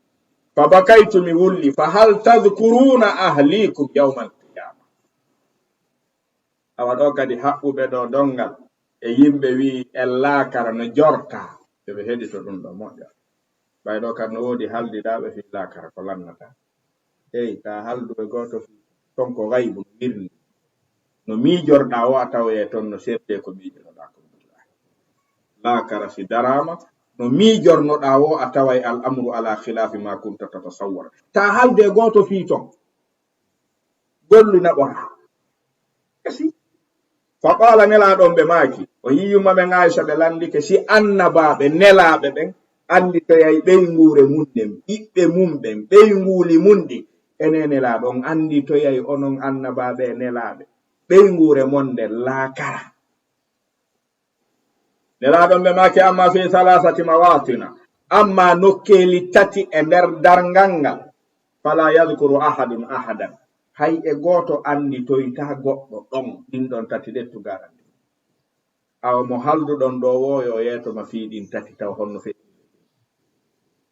Fa bakaytu mi wulli. Fa hal tadhkuruna ahlikum yawmal qiyama? Awa ɗo kadi haɓɓuɓe ɗo donngal e yimɓe wi'i en laakara no jorta. Yo ɓe heɗito ɗum ɗo moƴƴa. Ɓay ɗo kadi no woodi haldidaaɓe fii laakara ko lannata. Ey, taa haldu e gooto fii ton ko gaybu no wirni. No miijorɗaa wo a tawoyay ton no serde ko miijonoɗaa kon. Laakara si daraama, no miijornoɗaa wo a taway al amru ala khilaafi ma kunta tatasawwar. Taa haldu e gooto fii ton. Gollu naɓoraa. Kasi. Fa qaala nelaaɗo on ɓe maaki, o yi'uma ɓen Aisha ɓe landike, si annabaaɓe nelaaɓe ɓen anditoyay ɓeynguure mun nden, ɓiɓɓe mun ɓen, ɓeynguuli mun ɗin. Enen nelaaɗo on anditoyay onon annabaaɓe e nelaaɓe, ɓeynguure mon nden laakara. Nelaaɗo on ɓe maaki, amma fi thalathati mawatina, amma nokkeeli tati e nder darngal ngal, fala yadhkuru ahadun ahadan, hay e gooto anditoyta goɗɗo ɗon, ɗin ɗon tati ɗettu garandi. Awa mo halduɗon ɗo wo yo yeeto ma fii ɗin tati taw honno fe.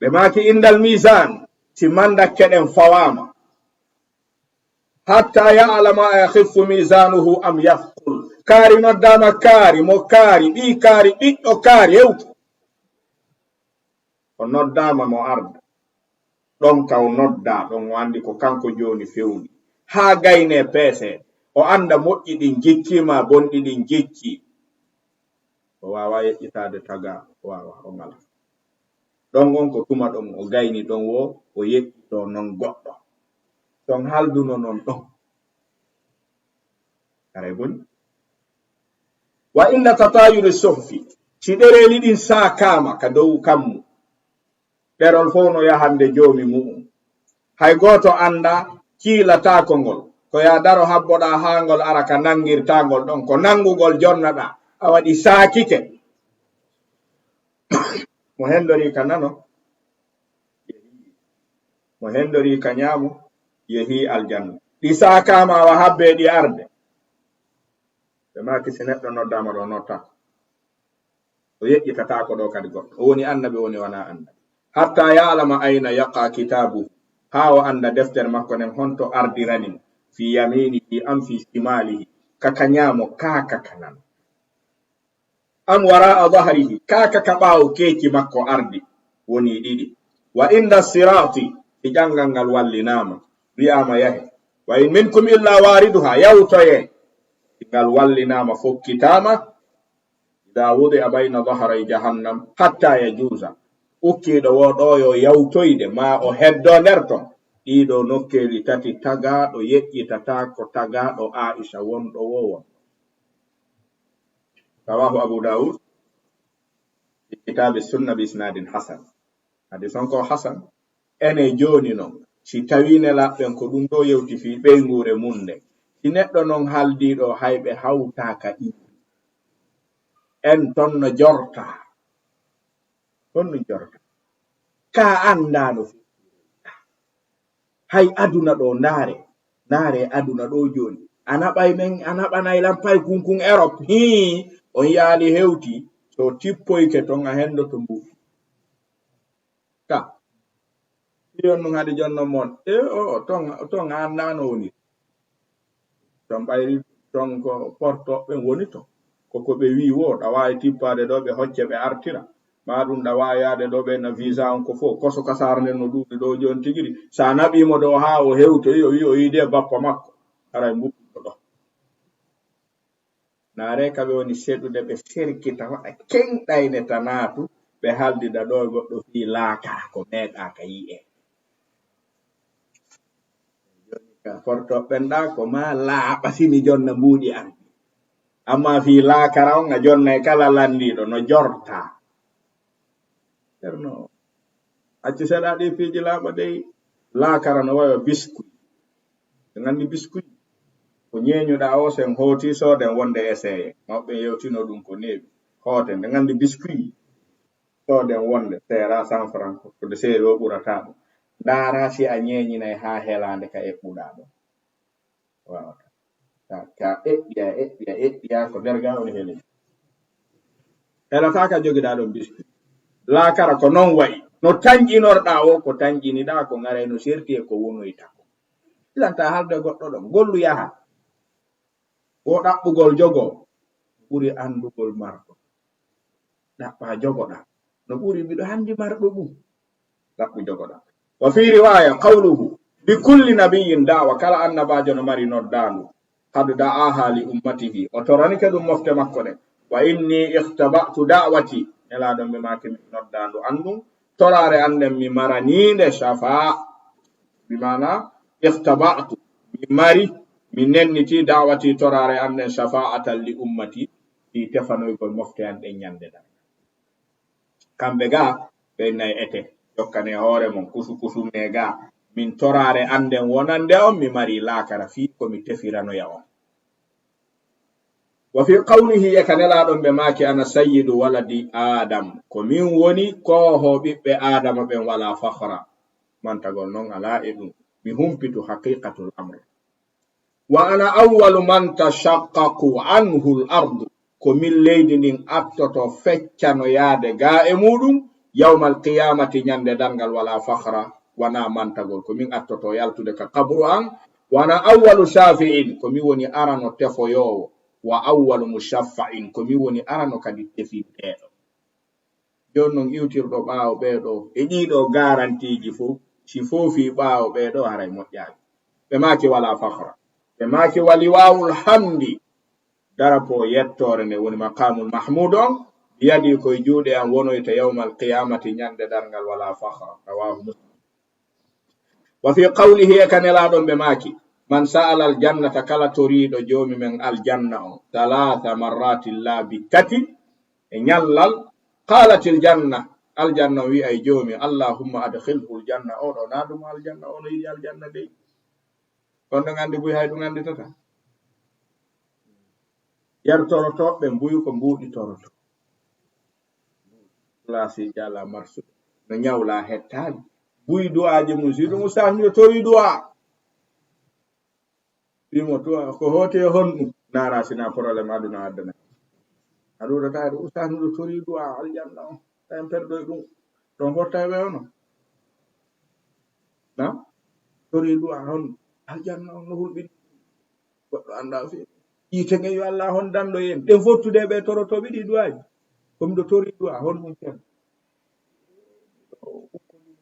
Ɓe maaki indal misan, si mandakke ɗen fawaama. Hatta ya'lama a yakhiffu mizanuhu am yathqul. Kaari noddaama kaari, mo kaari, ɓii kaari, ɓiɗɗo kaari, hewtu. O noddaama mo arda. Ɗon ka o noddaa, ɗon o anndi ko kanko jooni fewni. Haa gaynee peesee. O annda moƴƴi ɗin jiccii maa bonɗi ɗin jiccii. O waawaa yeƴƴitaade tagaa, o waawaa, o ŋalaa. Ɗon on ko tuma ɗon o gayni ɗon wo, o yeƴƴitoo non goɗɗo. Ton halduno non ɗon. Haray boni. Wa inda tatayuri suhfi, si ɗereeli ɗin saakaama ka dow kammu, ɗerol fow no yahande joomi mu'un. Hay gooto anndaa, ciilataako ngol. Ko yaa daro habboɗaa haa ngol ara ka nanngirtaa ngol ɗon. Ko nanngugol jonnaɗaa, a waɗi saakike. Mo hendorii ka nano, mo hendorii ka ñaamo, yehii aljanna. Ɗi saakaama wa habbee ɗi arde. Ɓe maaki si neɗɗo noddaama ɗo notta. O yeƴƴitataako ɗo kadi goɗɗo. O woni annabi, o woni wanaa annabi. Hatta ya'lama ayna yaqa kitaabu. Haa o annda deftere makko nden honto ardirani mo. Fi yaminihi am fi shimalihi. Ka ka ñaamo, kaa ka ka nano. am wara'a dahrihi, kaa ka ka ɓaawo keeci makko ardi, wonii ɗiɗi. Wa inda siraati, si ƴanngal ngal wallinaama, wi'aama yahe. Wa in minkum illa waariduha, yawtoyee. Si ngal wallinaama, fokkitaama, idaa wudi'a bayna dahray jahannam hatta yajuuza. Ukkiiɗo woo ɗoo yo yawtoyde, maa o heddoo nder ton. Ɗii ɗoo nokkeeli tati tagaaɗo yeƴƴitataa ko tagaaɗo Aa'isha wonɗo woo won. Rawaahu Abu Daawud fi kitaabi sunna bi isnaadin hasan. Hadiis on ko hasan. Enen jooni non, si tawii nelaaɓe ɓen ko ɗum ɗoo yewti fii ɓeynguure mun nden, si neɗɗo non haaldiiɗo hay ɓe hawtaaka ɗin, en ton no jortaa, honɗun jortaa? Ka anndaano fii hay aduna ɗoo, ndaare, ndaare aduna ɗoo jooni. A naɓay men, a naɓanay lan pay kunkun Erop, hii, on yaali hewti, so tippoyke ton a hendoto mbuuɗi. Ka. Ɗi on nun hadi jonnon mon. E o, o, ton, ton a anndaa no woni. Ton ɓayri ton ko porto ɓen woni ton. Ko ko ɓe wi'i wo, ɗa waawi tippaade ɗoo ɓe hocce ɓe artira. Maa ɗum ɗa waawi yaade ɗoo ɓe na visa on ko fof. Koso kasaara nden no ɗuuɗi ɗoo jooni tigi ɗi. So a naɓii mo ɗoo haa o hewtoyi, o wi'i o yiide bappa makko. Haray mbuɗɗuɗo ɗoo. Naare ka ɓe woni seɗude, ɓe serkita, waɗa kenɗayne ta naatu, ɓe haaldida ɗoo e goɗɗo fii laakara ko meeɗaaka yi'ee. Jooni ka fortooɓe ɓen ɗaa ko maa laaɓa si mi jonna mbuuɗi an. Amma fii laakara on, a jonnay kala lanndiiɗo no jortaa. Ceerno, accu seeɗa ɗii piiji laaɓa dey, laakara no wayi wa biskuy. Ɓe nganndi biskuy? Ko ñeeñuɗaa o, sen hooti sooden wonde eseye. Mawɓe yewtino ɗum ko neeɓi. Hooten, ɓe nganndi biskuy? Sooden wonde, seera cent francs, ko nde seeri o ɓurata ɗum. Ndaara si a ñeeñinay haa helaande ka eɓɓuɗaa ɗon. Waawataa. Ka, ka eɓɓiya, eɓɓiya, eɓɓiya, ko nder gaa woni helii. Helataa ka jogiɗaa ɗon biskuy. Laakara ko non wayi. No tanƴinorɗaa o, ko tanƴiniɗaa ko ŋaray no serti e ko wonoyta ko. Ilanta haalde goɗɗo ɗon. Gollu yaha. Wo ɗaɓɓugol jogoo ɓuri anndugol marɗo. Ɗaɓɓaa jogoɗaa. No ɓuri miɗo anndi marɗo ɗum. Ɗaɓɓu jogoɗaa. Wa fii riwaaya, qawluhu, bi kulli nabiyyin da'wa, kala annabaajo no mari noddaandu. Qad da'aaha li ummatihi, o toranike ɗum mofte makko ɗen. Wa inni ikhtaba'tu da'wati, Nelaaɗo ɓe maaki mi noddaandu an ndun. Toraare an nden mi maraniinde shafa, bi maana ikhtaba'tu, mi mari, mi nenniti da'wati toraare an nden shafa'atan li ummati, fii tefanoygol mofte an ɗen ñande darngal. Kamɓe gaa, ɓe nay ete, jokkane hoore mon, kusu kusu ne gaa. Min toraare an nden wonande on, mi mari laakara fii ko mi tefiranoya on. Wa fii qawlihi, e ka Nelaaɗo ɓe maaki, ana sayyidu waladi Adam, ko min woni koohoo ɓiɓɓe Aadama ɓen, wala fakhra, mantagol non alaa e ɗum, mi humpitu haqiqatul amr. Wa ana awwalu man tashaqqaqu anhu al-ardu, ko min leydi ndin attoto feccano yaade gaa e muɗum, yawmal qiyamati, ñande darngal, wala fakhra, wana mantagol, ko min attoto yaltude ka qabru an. Wa ana awwalu shafi'in, ko min woni arano tefoyoowo, wa awwalu mushaffa'in, ko min woni arano kadi tefinteeɗo. Jooni non iwtirɗo ɓaawo ɓee ɗoo e ɗii ɗoo garantiiji fow, si foofii ɓaawo ɓee ɗoo, haray moƴƴaali. Ɓe maaki, wala fakhra. Ɓe maaki, wa liwaa'ul hamdi, darapoo yettoore nden woni maqaamul mahmuud on, biyadii ko e juuɗe an wonoyta yawmal qiyaamati, ñande darngal, wala fakhra. Rawaahu Muslim. Wa fii qawlihi, e ka Nelaaɗo ɓe maaki, man sa'ala aljannata, kala toriiɗo Joomi men aljanna on, talaata marratin, laabi tati e ñallal, qaalatil janna, aljanna on wi'ay Joomi, allahumma adkhilhu aljanna, oo ɗoo naadu mo aljanna, oo no yiɗi aljanna dey. On ɗon anndi buy hay ɗum annditata. Yer torotooɓe mbuyu ko mbuuɗi toroto. Place jala marsude. No ñawla hettaali. Buy du'aaji mum, si ɗum ustaas miɗo tori du'a. Wimo du'a ko hooti e honɗum? Naara sina problème aduna addana. A ɗuɗata ɗo ustaas miɗo tori du'a aljanna on. Tawi en perdoy ɗum. Ɗon fotta e ɓe ono. Na? Tori du'a honɗum? Aljanna on no hulɓini. Goɗɗo anndaa o fii. Yiite ngen yo Allah hon danndo en. Ɗen fottude ɓe torotooɓe ɗi du'aaji. Ko miɗo torii du'a, honɗun ken?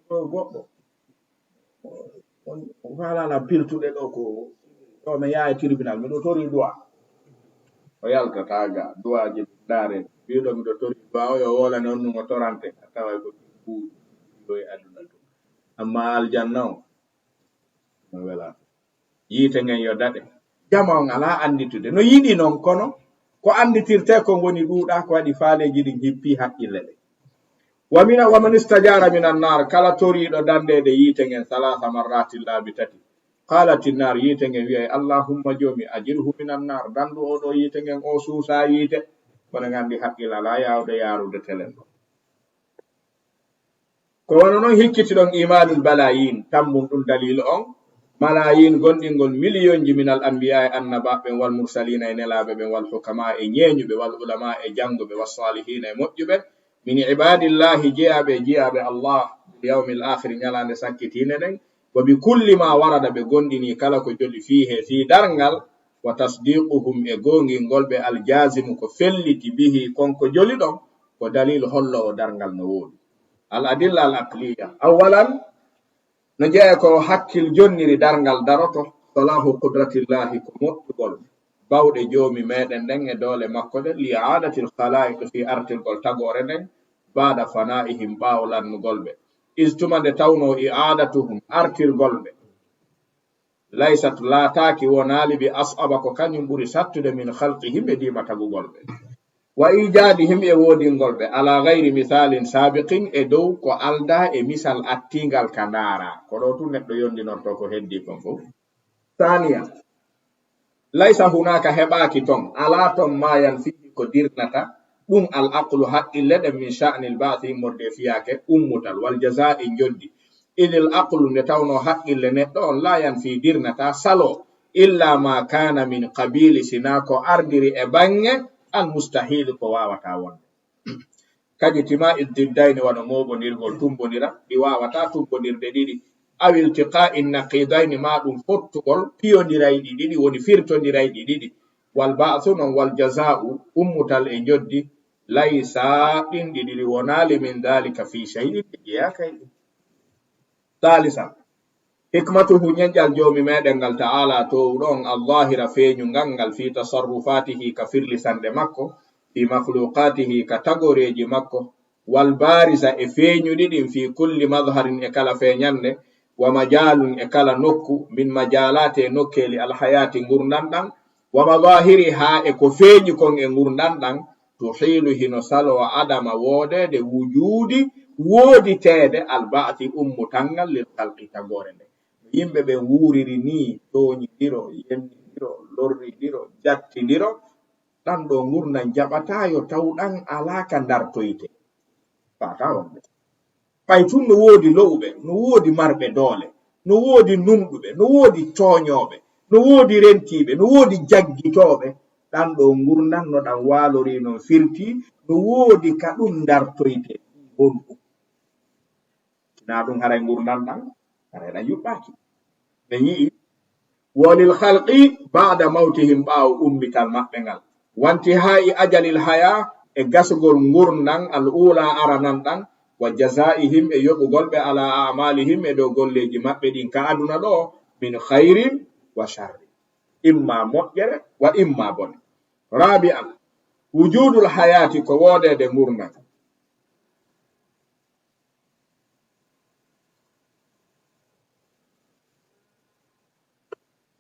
Ɗo goɗɗo. On, on faalaa lan piltude ɗo ko, ɗo mi yaha e tribunal, miɗo torii du'a. O yaltataa ga, du'aaji ndaare. Biiɗo miɗo torii du'a, o yo wolane on ɗun o torante, a taway ko ɗun buuɗi ɗo e aduna tun. Amma aljanna on, no wela. Yiite ngen yo daɗe. Jama on alaa annditude. No yiɗi non, kono ko annditirtee kon woni ɗuuɗaa, ko waɗi faaleeji ɗin hippii haqqille ɗen. Wa mina, wa man istajara minan naar, kala toriiɗo dandeede yiite ngen salaasa marratin laabi tati. Qaalati naar, yiite ngen wi'ay, Allahumma joomi, ajirhu minan naar, dandu oo ɗoo yiite ngen, o suusaa yiite. Kono en anndi haqqil alaa yaawude yaarude telen ɗon. Ko wano non hikkitiɗon iimaanul balaayiin, tammun ɗun daliilu on, malaayiin gonɗingol miliyonji minal anbiyaa'i annabaaɓe ɓen, wal mursaliina e nelaaɓe ɓen, wal hukamaa e ñeeñuɓe, wal ulamaa e jannguɓe, was saalihiina e moƴƴuɓe, min ibaadillaahi jeyaaɓe e jiyaaɓe Allah, bil yawmil aakhiri ñalaande sakkitiinde nden, wa bi kulli maa warada ɓe gonɗinii kala ko joli fiihi fii darngal, wa tasdiiquhum e goongingol ɓe al jaazimu ko felliti bihi kon ko joli ɗon, ko daliilu holloowo darngal no woodi. Al adilla al aqliya. Awwalan, no jeyaa ko hakkil jonniri darngal daroto, salaahu qudratillahi ko moƴƴugol bawɗe joomi meɗen ɗen e doole makko ɗen, li i'aadatil khalaa'iq fii artirgol tagoore nden, ba'da fanaa'ihim ɓaawo lannugol ɓe. Is tuma nde tawnoo i'aadatuhum artirgol ɓe, laysat laataaki wonaali bi as'aba ko kañum ɓuri sattude min khalqihim e diima tagugol ɓe. Wa iijaadihim e woodingol ɓe, alaa gayri misaalin saabiqin e dow ko aldaa e misal attiingal ka ndaaraa. Ko ɗoo tun neɗɗo yondinortoo ko heddii kon fow. Saaniya, laysa hunaaka heɓaaki ton, alaa ton maa yanfiihi ko dirnata, ɗun al aqlu haqqille ɗen min sha'nil ba'thi immorde fiyaake ummutal, wal jazaa'i njoddi. Idil aqlu nde tawnoo haqqille neɗɗo on laa yanfii dirnata saloo, illa maa kaana min qabiili sinaa ko ardiri e baŋŋe al mustahiili ko waawataa wonde. Kajitimaa iddiddayni wano mooɓondirgol tumbondira, ɗi waawataa tumbondirde ɗiɗi. Aw iltiqaa'i naqiidayni maa ɗun fottugol piyondirayɗi ɗiɗi, woni firtondirayɗi ɗiɗi. Wal ba'su non wal jazaa'u, ummutal e njoddi, laysa ɗin ɗiɗi ɗi wonaali min daalika fii shay'in ɗi jeyaaka e ɗin. Saalisan, hikmatuhu ñenƴal Joomi meɗen ngal ta'aalaa toowuɗo on, al-zaahira feeñungal ngal, fii tasarrufaatihi ka firlisande makko, fii makhluuqaatihi ka tagoreeji makko, wal baariza e feeñuɗi ɗin, fii kulli madharin e kala feeñannde, wa majaalun e kala nokku, min majaalaati e nokkeeli al-hayaati ngurndan ɗan, wa madhaahirihaa e ko feeñi kon e ngurndan ɗan, tuhiilu hino saloo adama woodeede wujuudi wooditeede alba'si ummutal ngal lil khalqi tagoore nden. No yimɓe ɓen wuuriri nii, tooñindiro, yennindiro, lorrindiro, jattindiro, ɗan ɗoo ngurndan jaɓataa yo taw ɗan alaa ka ndartoytee. Faataa wonde. Ɓay tun no woodi lo'uɓe, no woodi marɓe doole, no woodi nunɗuɓe, no woodi tooñooɓe, no woodi rentiiɓe, no woodi jaggitooɓe. Ɗan ɗoo ngurndan no ɗan waalorii non firtii, no woodi ka ɗun ndartoytee honɗun. Sinaa ɗun haray ngurndan ɗan, haray ɗan yuɓɓaaki. Ɓe yi'i, wa lil khalqi ba'da mawtihim, ɓaawo ummital maɓɓe ngal. Wa intihaa'i ajalil hayaa, e gasugol ngurndan al uulaa aranan ɗan, wa jazaa'ihim, e yoɓugol ɓe, alaa a'maalihim, e dow golleeji maɓɓe ɗin ka aduna ɗoo, min khayrin wa sharrin. Imma moƴƴere, wa imma bone. Raabi'an, wujuudul hayaati ko woodeede ngurndan.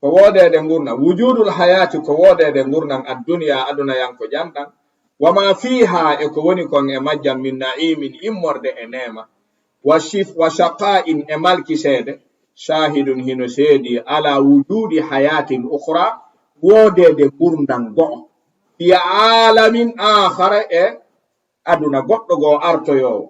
Ko woodeede ngurndan. Wujuudul hayaati ko woodeede ngurndan adduniyaa adunayanko janɗan. Wa maa fiihaa e ko woni kon e majjan min na'iimin immorde e neema. Wa shif-, wa shaqaa'in e malkiseede. Shaahidun hino seedii alaa wujuudi hayaatin ukhraa woodeede ngurndan go'o. Fi aalamin aakhara e aduna goɗɗo goo artoyoowo.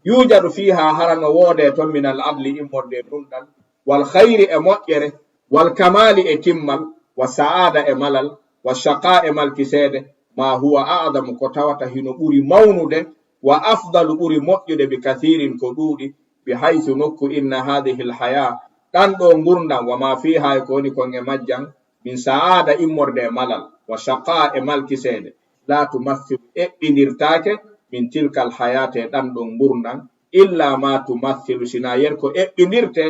Yuujadu fiihaa hara no woodee ton minal adli immorde e nunɗal, wal khayri e moƴƴere, wal kamaali e timmal, wa sa'aada e malal, wa shaqaa e malkiseede, maa huwa a'damu ko tawata hino ɓuri mawnude, wa afdalu ɓuri moƴƴude bi kathiirin ko ɗuuɗi, bi haythu nokku inna haadihil hayaa ɗan ɗoo ngurndan wa maa fiihaa e ko woni kon e majjan, min sa'aada immorde e malal, wa shaqaa e malkiseede, laa tumathilu eɓɓindirtaake, min tilkal hayaati e ɗan ɗon ngurndan, illa ma tumathilu, sina yer ko eɓɓindirte,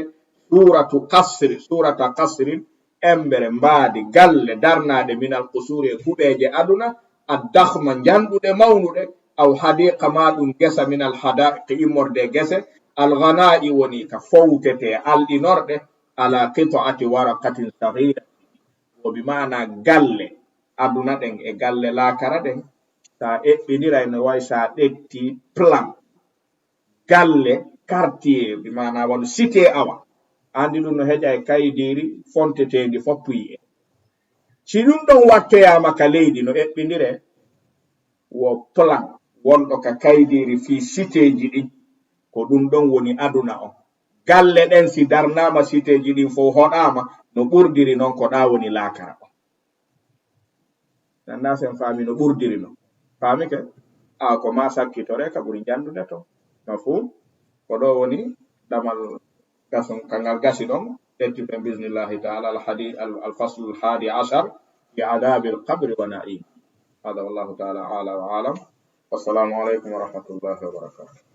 suratu qasri, surata qasrin, embere mbaadi, galle darnaaɗe minal qusuri e kuɓeeje aduna, addakhma njanɗuɗe mawnuɗe, aw hadiqa ma ɗum gesa minal hadaiqi immorde gese, alghana'i woni ka fowtete alɗinorɗe, ala qit'ati waraqatin saghira. Wo bi maana galle aduna ɗen e galle laakara ɗen, sa eɓɓindiray no way sa ɗetti plan galle, quartier, bi maana wano cité awa. Andi ɗum no heƴa e kaydiiri fonteteendi fof puyi en. Si ɗum ɗon wattoyaama ka leydi no eɓɓindire, wo plan wonɗo ka kaydiiri fii siteeji ɗin, ko ɗum ɗon woni aduna on. Galle ɗen si darnaama siteeji ɗin fof hoɗaama, no ɓurdiri non ko ɗaa woni laakara on. Nannda sen faami no ɓurdiri non. Faami ke? A ko ma sakkitore ka ɓuri jandude to. Mafhum? Ko ɗo woni ɗamal gason, kangal gasi ɗon. Ƴetti fen bismillahi ta'ala al hadi-, al, al faslu al hadi ashar fi adabi al qabri wa na'im. Hada wallahu ta'ala a'la wa a'lam. Wassalamu alaikum wa rahmatullahi wa barakatuh.